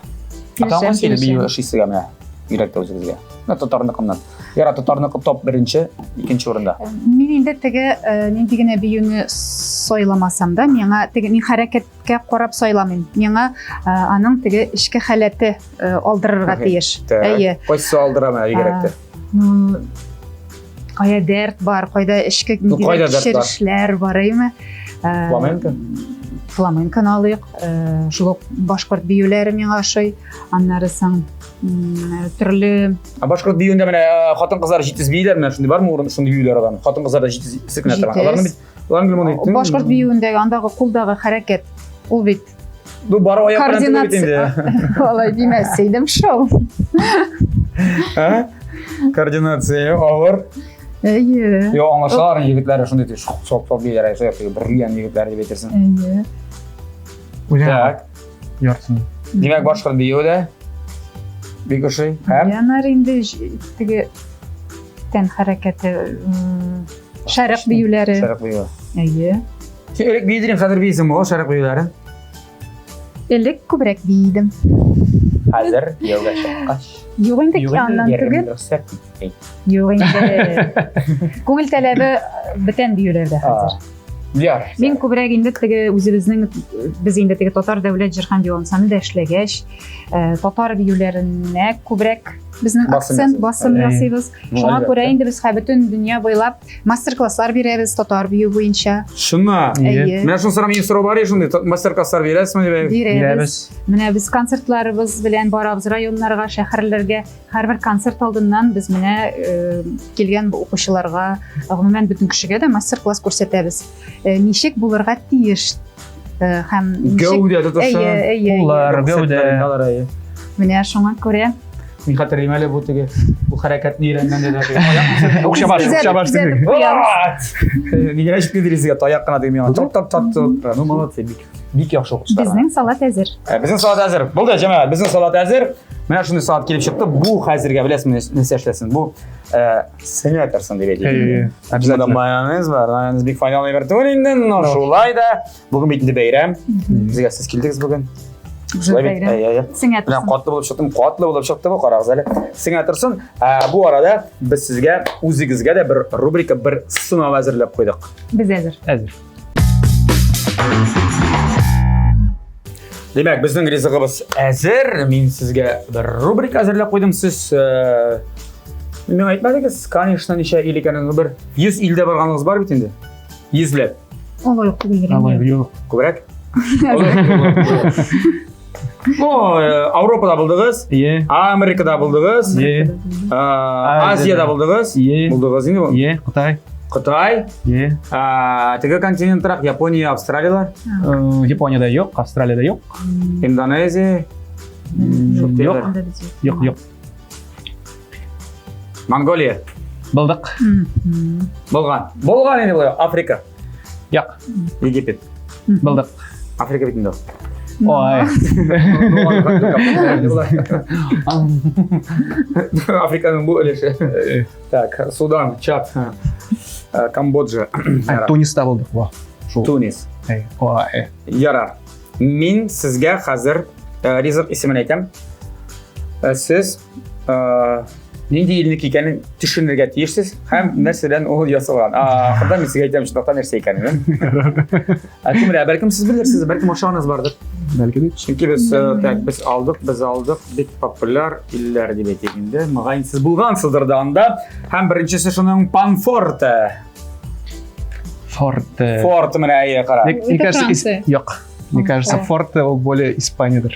Килешәм, Атаңыз килеп бию килешәм. ошый сезгә менә. Бигрәк тә үзегезгә. Менә татарныкыннан. Яра татарныкы топ беренче, икенче урында. Мин инде теге э, нинди генә биюне сайламасам да, миңа теге мин хәрәкәткә карап сайламыйм. Миңа э, аның теге эчке халәте э, алдырырга Әһе. тиеш. Так. Әйе. Кайсы алдыра менә бигрәк тә? Ну, кая дәрт бар, кайда эчке Ну, ниндидер кайда дәрт бар? кичерешләр бар, әйеме? Э, Фламенко? Фламенконы алыйк. Э, Шул ук башкорт биюләре миңа ошый. Аннары соң м, төрле Ә башкорт биюендә менә э, хатын-кызлар җитез бииләр менә шундый бармы урын шундый биюләр аларның? Хатын-кызлар да җитез селкенә торган. Җитез. Аларны бит аларны гел моны әйттем. башкорт биюендәге андагы кулдагы хәрәкәт ул бит Ну, бары аяк белән түгел бит инде. Координация. Алай димәс идем шул. Ә? Координация авыр. Әйе. Йо, аңлашалар егетләре шундый тиз шок шок бииләр, шулай теге бриллиант егетләре дип әйтерсең. Әйе. Үзең Так. яртысын. Димәк, башкорт биюе дә бик ошый. Һәм Аннары инде теге тән хәрәкәте, шәрык биюләре. Шәрык биюе. Әйе. Син элек биедең, хәзер бийсеңме ул шәрык биюләрен? Элек күбрәк биидем. Хәзер кияүгә чыккач. Юк инде Юк инде, аннан түгел. Рөхсәт итми. Юк инде. Күңел таләбе бүтән биюләрдә хәзер. Яр. Мин күбрәк инде теге үзебезнең без инде теге татар дәүләт җыр һәм бию ансамблендә эшләгәч, татар биюләренә күбрәк безнең акцент басым ясыйбыз. Шуңа күрә инде без бөтен дөнья буйлап мастер-класслар бирәбез татар бию буенча. Чынмы? Әйе. Менә шул сорау минем сорау бар шундый мастер-класслар бирәсезме дип. Бирәбез. Менә без концертларыбыз белән барабыз районнарга, шәһәрләргә. Һәрбер концерт алдыннан без менә килгән укучыларга, гомумән бөтен кешегә дә мастер-класс күрсәтәбез. Ничек булырга тиеш һәм гәүдә тотышы. Әйе, әйе. Куллар, гәүдә. Менә шуңа күрә Мин хәтерлим әле бу теге бу хәрәкәтне өйрәнгәндә дә. Укчабаш, укчабаш теге. Нигә җитте дирезгә таяк кына теге миңа. Тап тап тап тап. Ну молодцы, бик бик яхшы укучылар. Безнең салат әзер. Безнең салат әзер. Булды, җәмәгать, безнең салат әзер. Менә шундый салат килеп чыкты. Бу хәзергә беләсезме нәрсә эшләсен? Бу сеңә торсын дип әйтик. Обязательно майонез бар. Майонез бик файдалы әйбер түгел инде, но шулай да бүген бит инде бәйрәм. Безгә сез килдегез бүген. Шулай бит. Әйе, әйе. Сеңә Менә торсын. катлы булып чыктым, катлы булып чыкты бу, карагыз әле. Сеңә торсын. Бу арада без сезгә үзегезгә дә бер рубрика, бер сынау әзерләп куйдык. Без әзер. Әзер. Димәк, безнең ризыгыбыз әзер. Мин сезгә бер рубрика әзерләп куйдым. Сез миңа әйтмәдегез, конечно, ничә ил икәнен, бер 100 илдә барганыгыз бар бит инде. Йөзләп. Алай ук түгел. Алай юк. Күбрәк? Ну, Ауропада булдыгыз, Е. Америкада булдыгыз, Е. Азияда булдыгыз. Е. Булдыгыз инде. Е, Кытай. Кытай, Е. теге континентрак Япония, Австралиялар, Японияда юк, Австралияда юк. Индонезия, Юк, юк, юк. Монголия. Булдык. Булган. Булган инде болай. Африка. Юк. Египет. Булдык. Африка бит инде. Ой. Африканың бу өлеше. Так, Судан, Чад, Камбоджа. Туниста булдык. Во. Шул. Тунис. Ой. Ярар. Мин сезгә хәзер ризык исемен әйтәм. Сез нинди илнеке икәнен төшенергә тиешсез һәм нәрсәдән ул ясалган. Ахырда мин сезгә әйтәм, чынлыкта нәрсә икәнен. Ә кем белә, бәлкем сез белерсез, бәлкем ашаганыгыз бардыр. Бәлки дә. Чөнки без так, без алдык, без алдык бик популяр илләр дип әйтик инде. Мөгаен сез булгансыздыр да анда. Һәм беренчесе шуның Панфорте. Форте. Форте менә әйе, кара. Мне кажется, юк. Мне кажется, Форте ул более Испаниядыр.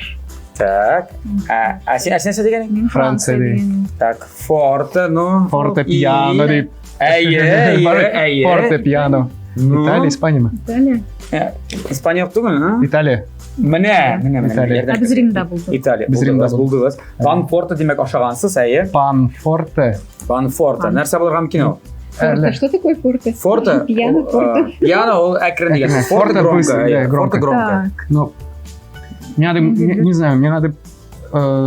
Так. А син нәрсә дигән? Мин Франция дигән. Так, форте, ну. Форте пиано дип. Әйе, әйе, әйе. Форте пиано. Италия, Испания Италия. Испания юк түгел, а? Италия. Менә, менә, менә. Италия. Ә без Римда булдык. Италия. Без Римда булдыгыз. Пан форте димәк ашагансыз, әйе. Пан форте. Пан форте. Нәрсә булырга мөмкин ул? Форте. Что такое форте? Форте. Пиано, форте. Пиано ул әкрен дигән. Форте громко. Форте громко. Ну, мне надо, не знаю, мне надо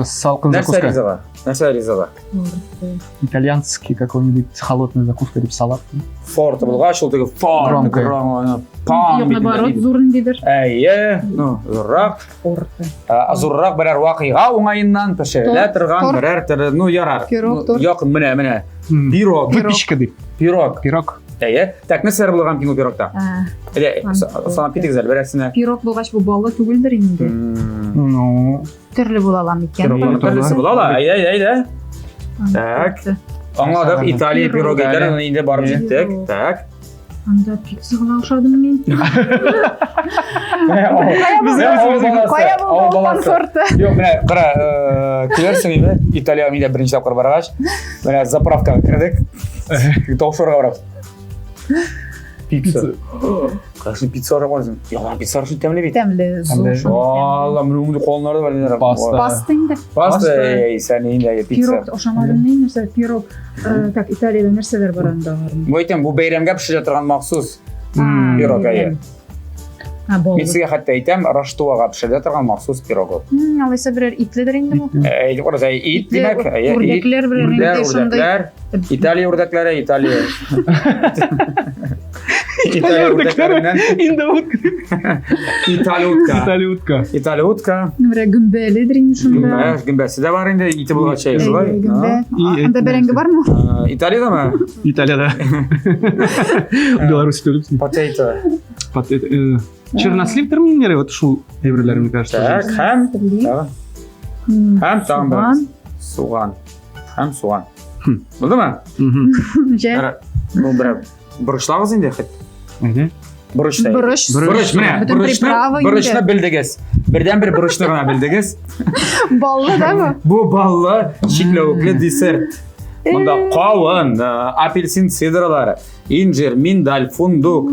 салкын закуска. Нәрсә ризыгы? Нәрсә ризыгы? Итальянский какой-нибудь холодная закуска дип салат. Форте булгач, ул теге форте. Громко. Пам. Юк, наоборот, зур ниндидер. Әйе, ну, зуррак. Форте. Зуррак берәр вакыйга уңаеннан пешерелә торган берәр төрле, ну, ярар. Пирог, торт. Якын, менә, менә. Пирог. Выпечка дип. Пирог. Пирог. Әйе. Так, нәрсәләр булырга мөмкин ул пирогта? Әйдә, санап китегез әле берәрсенә. Пирог булгач, бу баллы түгелдер инде. Ну, Төрле була ала микән? Төрлесе була ала. Әйдә, әйдә, әйдә. Так. Аңладык, Италия пирогы икән, инде барып җиттек. Так. Анда пицца гына ошадым мин. Кая булды ул панфорты? Юк, менә кара, килерсең инде. Италиягә мин дә беренче тапкыр баргач, менә заправкага кердек. Таушырга барабыз. Пицца. Конечно, пицца ашап карыйсың. Ялган пицца ашау тәмле бит. Тәмле, зур. Алла, менә мондый калыннары бар инде. Паста. Паста инде. Паста, эй, сән инде пицца. Пирог ашамадым мин, нәрсә пирог. Так, Италиядә нәрсәләр бар анда? Бу әйтәм, бу бәйрәмгә пешерә торган махсус пирог, әйе. Мин сезгә хәтта әйтәм, Раштуага пешерә торган махсус пирог ул. Алайса берәр итледер инде бу. Әйтеп караса, ит димәк, әйе, ит. Үрдәкләр берәр инде шундый. Үрдәкләр, Италия үрдәкләре, Италия. Италия үрдәкләреннән. Инде утка. Италия утка. Италия утка. Италия утка. Менә гөмбәледер инде шунда. Гөмбә, гөмбәсе дә бар инде, ите булгач әй, шулай. Гөмбә. Анда бәрәңге бармы? Италиядәме? Италиядә. Беларусь түгел. Potato. Под, чернослив терминнәре вот шул әйберләр, мне кажется. Так, һәм һәм тагын бер суган. Һәм суган. Булдымы? Җә. Ну, бер борычлагыз инде хет. Борыч та. Борыч. Борыч, менә борычны, борычны белдегез. Бердән бер борычны гына белдегез. Баллы да бу? Бу баллы чикләвекле десерт. Монда кавын, апельсин цидралары, инжир, миндаль, фундук,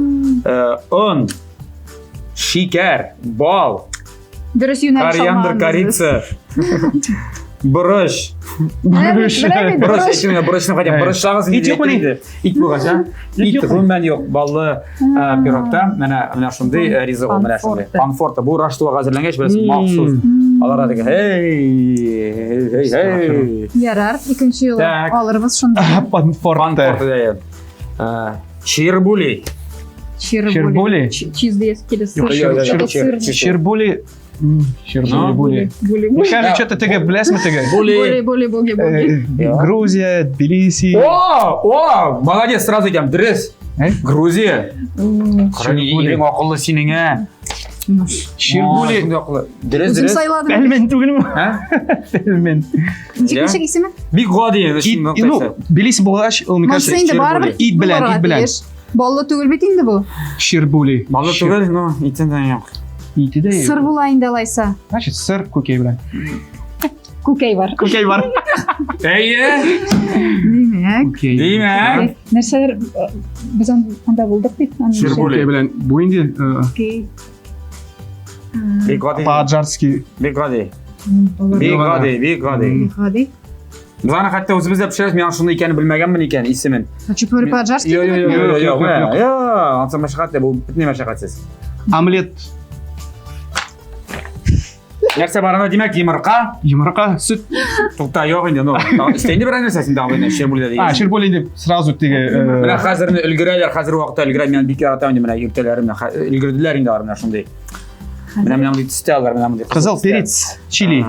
он, шикәр, бал, Дөрес юнәлеш Кориандр, корица. Борыч. Борыч. Борыч, әйтү борычны хотя борычлагыз Ит юкмыни? инде. Ит булгач, а? Ит гомумән юк. Баллы пирогта менә менә шундый ризык ул, менә шундый. Панфорта. Бу Раштуага әзерләнгәч, беләсең, махсус. Алар теге, эй, эй, эй. Ярар, икенче юлы алырбыз шунда. Панфорта. Панфорта. Чирбули. Чирбули. Чиз килә сыр. Чирбули. Чирбули. Мне кажется, что-то теге беләсме теге? Були, були, були, були. Грузия, Тбилиси. О, о, молодец, сразу әйтәм, дөрес. Грузия. Ирең акыллы синең, ә. Чирбули. Дөрес, дөрес. Үзем сайладым. Пельмень түгелме? Пельмень. Ничек ничек исеме? Бик гади. Ну, Тбилиси булгач, ул, мне кажется, инде барыбер ит белән, ит белән. Баллы түгел бит инде бу. Щербули. Баллы түгел, но итен дә юк. Ите дә Сыр була инде алайса. Значит, сыр күкәй белән. Күкәй бар. Күкәй бар. Әйе. Димәк. Димәк. Нәрсәләр без анда булдык бит. Щербули. Күкәй белән. Бу инде Бик гади. По-аджарски. Бик гади. Бик гади, бик гади. Бик гади. Без аны хәтта үзебез дә пешерәбез, мин шуны икәнен белмәгәнмен икән исемен. Хачапури по-аджарски? Юк, юк, юк, юк, юк. Ансы мәшәкатьле, бу бөтенләй мәшәкатьсез. Омлет. Нәрсә бар анда, димәк, йомырка. Йомырка, сөт. Тукта, юк инде, ну. Өстә инде берәр нәрсә син тагын щербули дигән. А, щербули инде сразу теге. Менә хәзер өлгерәләр, хәзер вакытта өлгерә, мин бик яратам инде менә иртәләре менә өлгерделәр инде алар менә шундый. Менә менә мондый төстә алар, менә мондый. Кызыл перец, чили.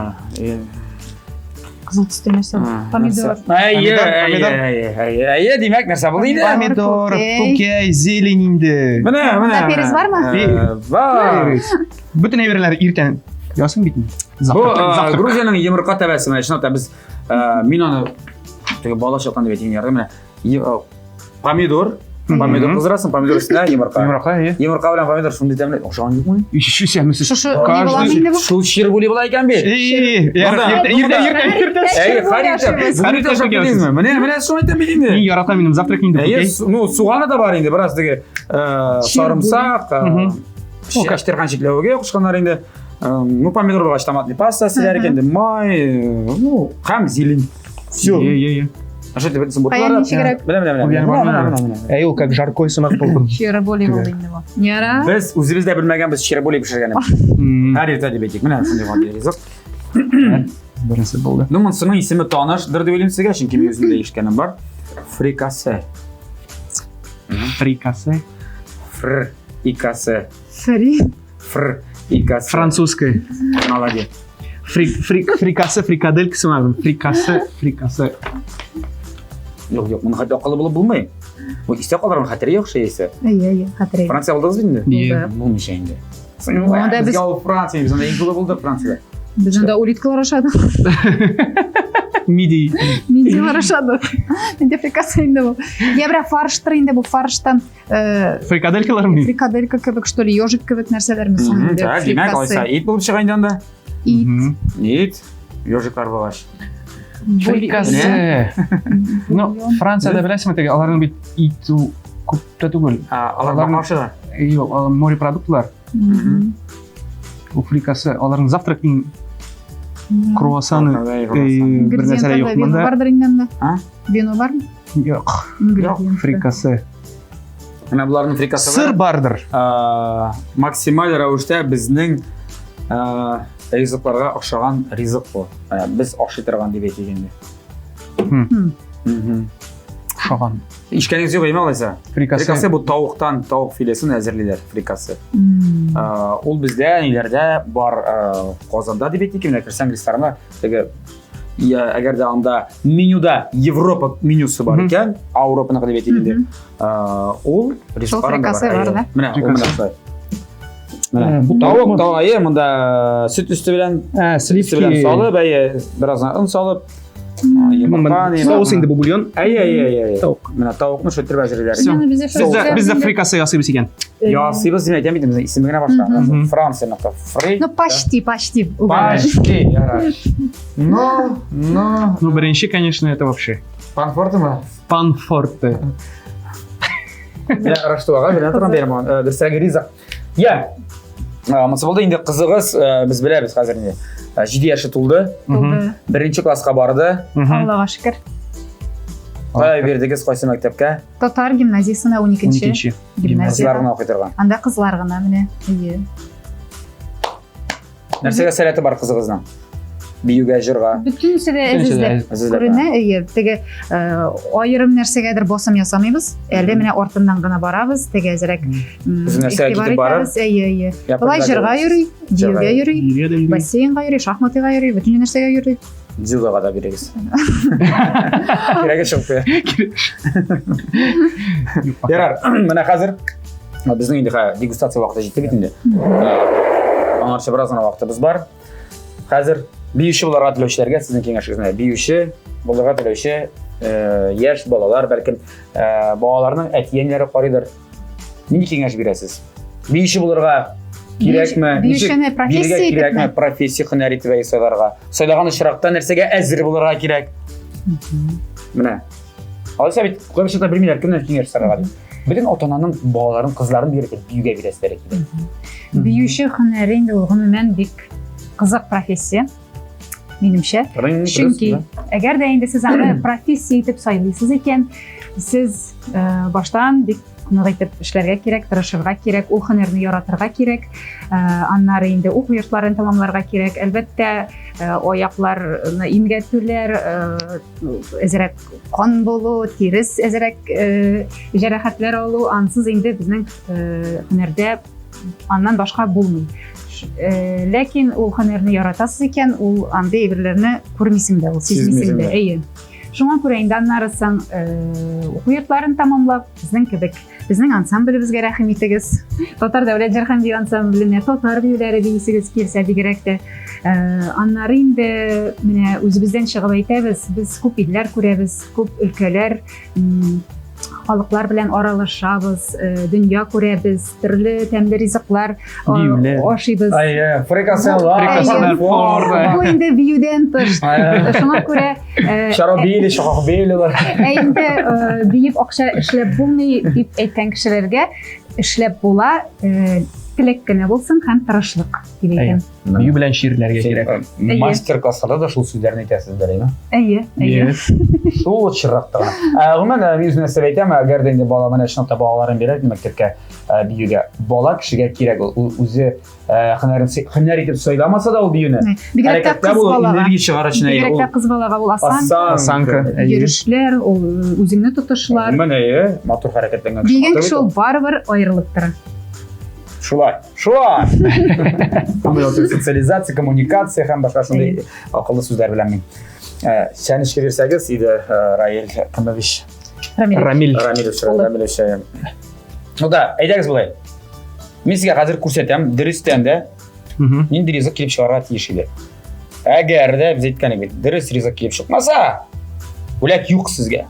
Кызыл төстә нәрсә? Помидор. Әйе, әйе, әйе, әйе, димәк, нәрсә булды инде? Помидор, күкәй, зелень инде. Менә, менә. Перец бармы? Бар. Бөтен әйберләр иртән ясың бит. Бу Грузиянең йомырка тәбәсе менә чынлап та без мин аны теге бала чактан дип әйтим ярый менә помидор Помидор кыздырасың, помидор өстенә йомырка. Йомырка, әйе. Йомырка белән помидор шундый тәмле. Ошаган юкмы? Еще сәмсез. Шушы ни була инде бу? Шул щербули була икән бит. Иртә, иртә, иртә, иртә. Әйе, харитә. Харитә шакелизме. Менә, менә шуны әйтәм бит инде. Мин яратам минем завтрак инде. Әйе, ну суганы да бар инде, бераз теге сарымсак, әчтергән чикләвеге кушканнар инде. Ну, помидор булгач, томатный паста силәр икән инде, май, ну, һәм зелень. Все. Е, е, е. А что тебе А я ничегрәк? Менә, менә, менә. Менә, менә, менә. Әй, ул как жаркой сымак булды. Щерболи булды инде бу. Яра. Без үзебез дә белмәгәнбез щерболи пешергәнен. Һәр иртә дип әйтик. Менә шундый гади ризык. Беренче булды. Ну, монысының исеме таныштыр дип уйлыйм сезгә, чөнки мин үзем дә ишеткәнем бар. Фрикасе. Фрикасе. Фрикасе. Фри. Фрикасе. Французская. Молодец. Фри, фри, фрикасе, фрикаделька сымагын. Фрикасе, фрикасе. Юк, юк, моны хәтта акыллы булып булмый. Бу истә калырмы, хәтере яхшы яисә. Әйе, әйе, хәтере. Франция булдыгыз бит инде? Булды. Булмыйча инде. Монда без Безгә ул Франция, без анда иң күбе булдык Франциядә. Без анда улиткалар ашадык. Мидий. Мидийлар ашадык. Инде фрикасе инде бу. Я бер фарштыр инде бу фарштан Фрикаделькалармы? Фрикаделька кебек, что ли, ежик кебек нәрсәләрме соң инде? Так, димәк, алайса ит булып чыга инде анда. Ит. Ит. Ежиклар булгач. Фрикасе. Ну, Франциядә беләсеңме теге, аларның бит ит күп тә түгел. Алар бакалчы да. Юк, алар морепродуктлар. Бу фрикасе, аларның завтрак иң круассаны бер нәрсә юк монда. Вино бардыр инде анда. Вино бармы? Юк. Юк. Фрикасе. Менә боларның фрикасы Сыр бардыр. Максималь рәвештә безнең ризыкларга охшаган ризык бу. Без ашый торган дип әйтик инде. Охшаган. Ишкәнегез юк, әйме алайса? Фрикасе. Фрикасе бу тавыктан, тавык филесын әзерлиләр, фрикасе. Ул бездә ниләрдә бар, Казанда дип әйтик, менә керсәң ресторанга, теге Я, әгәр дә анда менюда Европа менюсы бар икән, Ауропаныкы дип әйтик инде. Ул ризыклар анда фрикасе бар, да? Менә, ул менә шулай. Менә Бу тавык, тавыкмы? тавык, әйе, монда сөт өсте белән, Ә, сөт өсте белән сливки. салып, әйе, бераз гына он салып, йомырка, ни Соус инде бу бульон. Әйе, әйе, әйе, әйе. Тавык. Менә тавыкны шул итеп әзерлиләр. Всё. Менә бездә шул Бездә бездә инде. фрикасе ясыйбыз икән. Ясыйбыз дип әйтәм бит, безнең исеме генә башка. Францияныкы. Фри. Ну, почти, почти. Почти, ярар. Ну, ну. Ну, беренче, конечно, это вообще. Панфортымы? Панфорте. Менә Раштуага белән торган бәйрәм ул. Дөресрәге ризык. Я. Монысы булды инде кызыгыз, без беләбез хәзер инде. 7 яше тулды. Тулды. Беренче класска барды. Аллага шөкер. Кая бирдегез, кайсы мәктәпкә? Татар гимназиясенә 12-нче 12-нче. гимназия. Кызлар гына укый торган. Анда кызлар гына менә. Әйе. Нәрсәгә сәләте бар кызыгызның? Биюгә, җырга. Бөтенесе дә Бөтенесе дә әзерләп әзерләп, күренә, әйе. Теге аерым нәрсәгәдер басым ясамыйбыз. Әле менә артыннан гына барабыз, теге әзрәк Безнең нәрсәгә игътибар китеп барыр? итәбез. Әйе, әйе. Я Болай җырга йөри, Җырга биюгә йөри, Биюгә дә йөри. бассейнга йөри, шахматыга йөри, бөтен нәрсәгә йөри. Дзюдога да бирегез. Кирәге чыгып куя. Ярар, менә хәзер безнең инде дегустация вакыты җитте бит инде. Аңарчы бераз гына вакытыбыз бар. Хәзер биюче булырга теләүчеләргә сезнең киңәшегез менә биюче булырга теләүче яшь балалар, бәлкем балаларның әти-әниләре карыйдыр. Нинди киңәш бирәсез? Биюче булырга кирәкме? Биючене профессия бирергә кирәкме? итепме? Профессия һөнәр итеп сайларга. Сайлаган очракта нәрсәгә әзер булырга кирәк? Менә. Алайса бит күп чакта белмиләр кемнән киңәш сорарга дип. Бөтен ата-ананың балаларын, кызларын бигрәк тә биюгә бирәселәре килә. Биюче һөнәре инде ул гомумән бик кызык профессия, минемчә. Чөнки әгәр дә инде сез аны профессия итеп сайлыйсыз икән, сез баштан бик нык итеп эшләргә кирәк, тырышырга кирәк, ул һөнәрне яратырга кирәк. Аннары инде уку йортларын тәмамларга кирәк. Әлбәттә, аякларны имгәтүләр, әзрәк кан булу, тирес әзрәк җәрәхәтләр алу, ансыз инде безнең һөнәрдә аннан башка булмый. Ләкин ул һөнәрне яратасыз икән, ул андый әйберләрне күрмисең дә, ул сизмисең дә. Әйе. Шуңа күрә инде аннары соң уку йортларын тамамлап, безнең кебек, безнең ансамблебезгә рәхим итегез. Татар дәүләт җыр һәм бию ансамбленә татар биюләре биисегез килсә бигрәк тә. Аннары инде менә үзебездән чыгып әйтәбез, без күп илләр күрәбез, күп өлкәләр, халыклар белән аралашабыз, дөнья күрәбез, төрле тәмле ризыклар ашыйбыз. Әйе, фрикаселар, Бу инде биюдән тыш. Шуңа күрә Шаробили, шахахбилилар. Ә инде биеп акча эшләп булмый дип әйткән кешеләргә эшләп була, теләк кенә булсын һәм тырышлык дип әйтәм. Бию белән чирләргә кирәк. Мастер-классларда да шул сүзләрне әйтәсездер, әйме? Әйе, әйе. Шул чиракта гына. Гомумән, мин үзем нәрсә әйтәм, әгәр дә инде бала менә чынлап та балаларын бирә мәктәпкә биюгә, бала кешегә кирәк ул. Ул үзе һөнәрен һөнәр итеп сайламаса да ул биюне. Бигрәк тә Хәрәкәттә кыз булу, балага. энергия чыгар өчен әйе, Бигрәк ул тә кыз балага ул асан. Осанка. Йөрешләр, ул үзеңне тотышлар. Гомумән, әйе, матур хәрәкәтләнгән кеше. Биегән матур кеше бит ул барыбер аерылып тора. Шулай. Шулай. Социализация, коммуникация һәм башка шундый акыллы сүзләр белән мин. Чәнечке бирсәгез иде, Раил Кымович. Рамиль. Рамиль. Рамилевич, Рамилевич. Ну да, әйдәгез болай. Мин сезгә хәзер күрсәтәм, дөрестән дә нинди ризык килеп чыгарга тиеш иде. Әгәр дә без әйткән идек, дөрес ризык килеп чыкмаса, бүләк юк сезгә.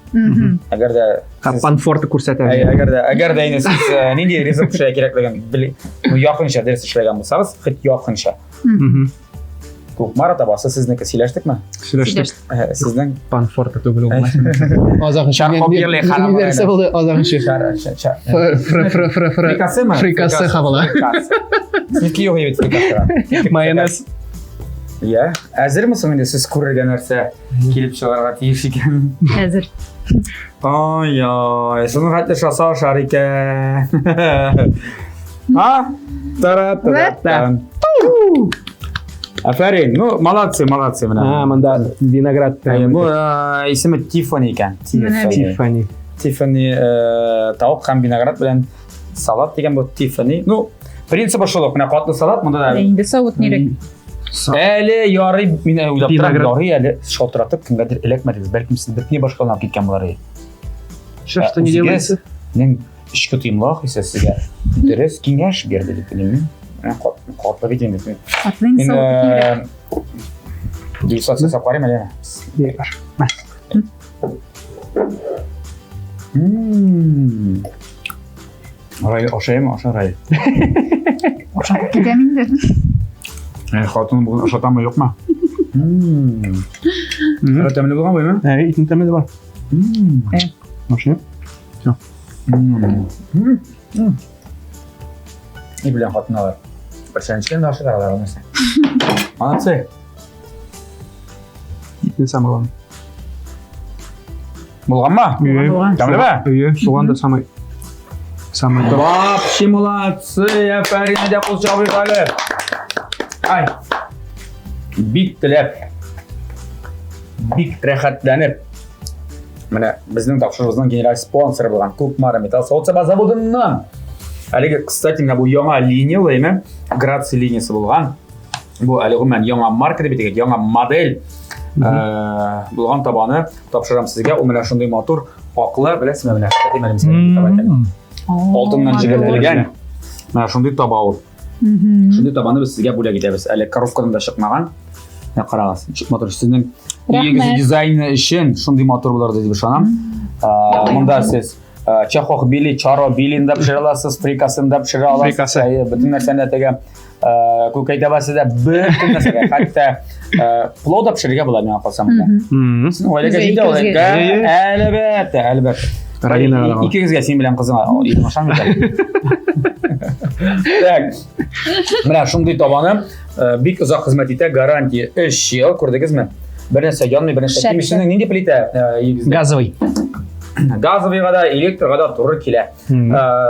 Әгәр дә Панфорты күрсәтә. Әгәр дә, әгәр дә инде сез нинди ризык пешерә кирәклеген ну, якынча дөрес эшләгән булсагыз, хоть якынча. Кукмара табасы сезнеке сөйләштекме? Сөйләштек. Сезнең Панфорты түгел ул. Азагынчы. Нәрсә булды азагынчы? Фр фр фр фр. Фрикасеме? Фрикасе хабала. Сезнеке юк бит фрикасега. Майонез. Я, әзерме соң инде сез күрергә нәрсә килеп чыгарга тиеш икән? Әзер. Ай-ай, шуның хәтле шаса ашар икән. А? Тара-тара. Афәрин. Ну, молодцы, молодцы менә. А, монда виноград. Бу исеме Тиффани икән. Тиффани. Тиффани тавык һәм виноград белән салат дигән бу Тиффани. Ну, принцибы шул ук. Менә катлы салат монда да. Инде савыт нирәк. Әле ярый, мин уйлап торам, Виноград. ярый әле шалтыратып кемгәдер эләкмәдегез. Бәлкем сез бөтенләй башкалардан киткән булар иде. Что, что не делается? Нең эчке тоемлау хисе сезгә дөрес киңәш бирде дип уйлыйм. Менә Катлы бит инде. Атлыйм Мин сау кирәк. дегустация ясап карыйм әле. Бир. Ммм. Рай ашаймы, аша Рай. Ашап китәм инде. Ә, хатын бүген ашатамы, юкмы? Ммм. Мгм. Тәмле булган бу, әйме? Ә, итнең тәме дә бар. Ммм. Ашыйм. Ммм. Ммм. Ни белән хатын алар? Бер чәнечкән дә ашыйлар алар нәрсә. Молодцы. Итне самый главный. Булганмы? Ие. Булган. Тәмлеме? Ие, суган да самый самый топ. Вообще молодцы, афәрин, әйдә кул чабыйк әле. Ай. Бик теләп, бик рәхәтләнеп, менә безнең тапшыруыбызның генераль спонсоры булган Кукмара металл савыт-саба заводыннан. Әлеге, кстати, менә бу яңа линия ул, әйме? Грация линиясе булган. Бу әле гомумән яңа марка дип әйтик, яңа модель булган табаны тапшырам сезгә. Ул менә шундый матур, аклы, беләсезме, менә, әйтим әле мисал, таба әйтәм. Алтыннан җегәлтелгән. Менә шундый таба ул. Шундый табаны без сезгә бүләк итәбез. Әле коробкадан да чыкмаган. Менә карагыз, ничек матур сезнең өегез дизайны өчен шундый матур булыр дип ышанам. Монда сез чахох били, чаро билин да пешерә аласыз, фрикасын да пешерә аласыз. Фрикасы. Әйе, бөтен нәрсәне теге күкәй табасы да бөтен нәрсәгә, хәтта плов да пешерергә була миңа калса монда. Сезнең гаиләгә җитә ул. Әлбәттә, әлбәттә. Ралина гына. Икегезгә син белән кызыңа ирем ашамый икән. Так. Менә шундый табаны бик озак хезмәт итә, гарантия 3 ел, күрдегезме? Бер нәрсә янмый, бер нәрсә Шәп, кимешенең нинди плитә өегездә? Газовый. Газовыйга да, электрга да туры килә.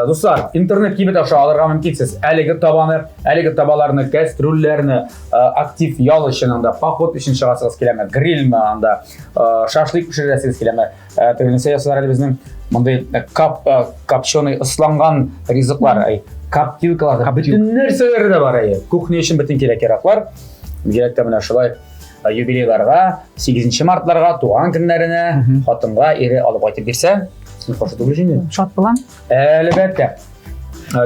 Дуслар, интернет кибет аша алырга мөмкинсез. Әлеге табаны, әлеге табаларны, кәстрүлләрне актив ял өчен анда, поход өчен чыгасыгыз киләме, грильме анда, шашлык пешерәсегез киләме, теге нәрсә ясыйлар әле безнең мондый кап копченый ысланган ризыклар, әй, коптилкалар, бөтен нәрсәләре дә бар, әй. Кухня өчен бөтен кирәк-яраклар. Бигрәк тә менә шулай юбилейларга, 8 мартларга, туган көннәренә хатынга ире алып кайтып бирсә, син каршы түгел инде. Шат булам. Әлбәттә.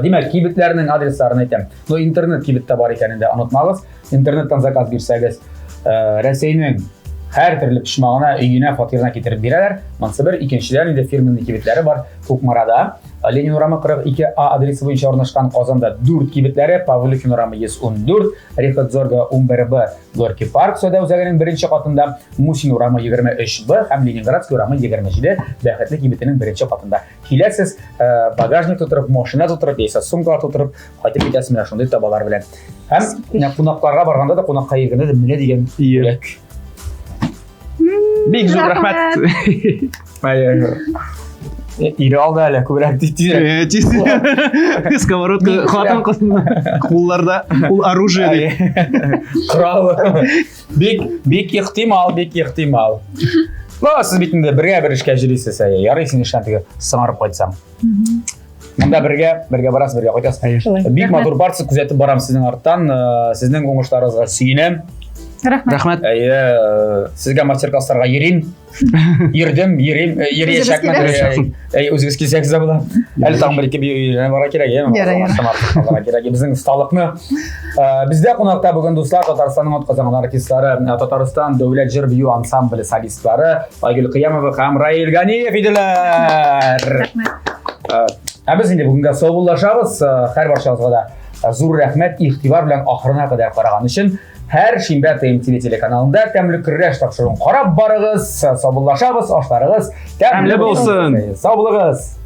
Димәк, кибетләрнең адресларын әйтәм. Но интернет кибет тә бар икәнен дә онытмагыз. Интернеттан заказ бирсәгез, Рәсәйнең һәр төрле почмагына, өенә, фатирына китереп бирәләр. Монысы бер, икенчедән инде фирменный кибетләре бар Кукмарада. Ленин урамы 42А адресы буенча урнашкан Казанда 4 кибетләре, Павлюхин урамы 114, Рихтзорга 11Б, Горький парк сәүдә үзәгенең беренче катында, Мусин урамы 23Б һәм Ленинградский урамы 27 Бәхетле кибетенең беренче катында. Киләсез, багажник тутырып, машина тутырып, яисә сумкалар тутырып, кайтып китәсез менә шундый табалар белән. Һәм менә кунакларга барганда да, кунакка йөргәндә дә менә дигән бүләк. Бик зур рәхмәт. Ире алды әле күбрәк тизрәк. Тиз. Сковородка хатын кызның кулларда ул оружие дип. Корал. Бик бик ихтимал, бик ихтимал. Ну, сез бит инде бергә бер эшкә йөрисез, әйе. Ярый син эштән теге сыңарып кайтсаң. Монда бергә, бергә барасыз, бергә кайтасыз. Бик матур барсы күзәтеп барам сезнең арттан. Сезнең уңышларыгызга сөенәм. Рәхмәт. Рәхмәт. Әйе, сезгә мастер-классларга йөрим. Йөрдем, йөрим, йөриячәкмен. Әй, үзегез килсәгез дә була. Әле тагын бер ике бию өйрәнеп бара кирәк, әйеме? Ярар, ярар. Алырга кирәк. Безнең осталыкны. Бездә кунакта бүген дуслар Татарстанның атказанган артистлары, Татарстан дәүләт җыр бию ансамбле солистлары Айгөл Кыямова һәм Раил Ганиев иделәр. Рәхмәт. Ә без инде бүгенгә саубуллашабыз. Һәр барчагызга да зур рәхмәт игътибар белән ахырына кадәр караган өчен. Һәр шимбә ТМТВ телеканалында тәмле көрәш тапшыруын карап барыгыз, саубуллашабыз, ашларыгыз тәмле булсын. Сау булыгыз.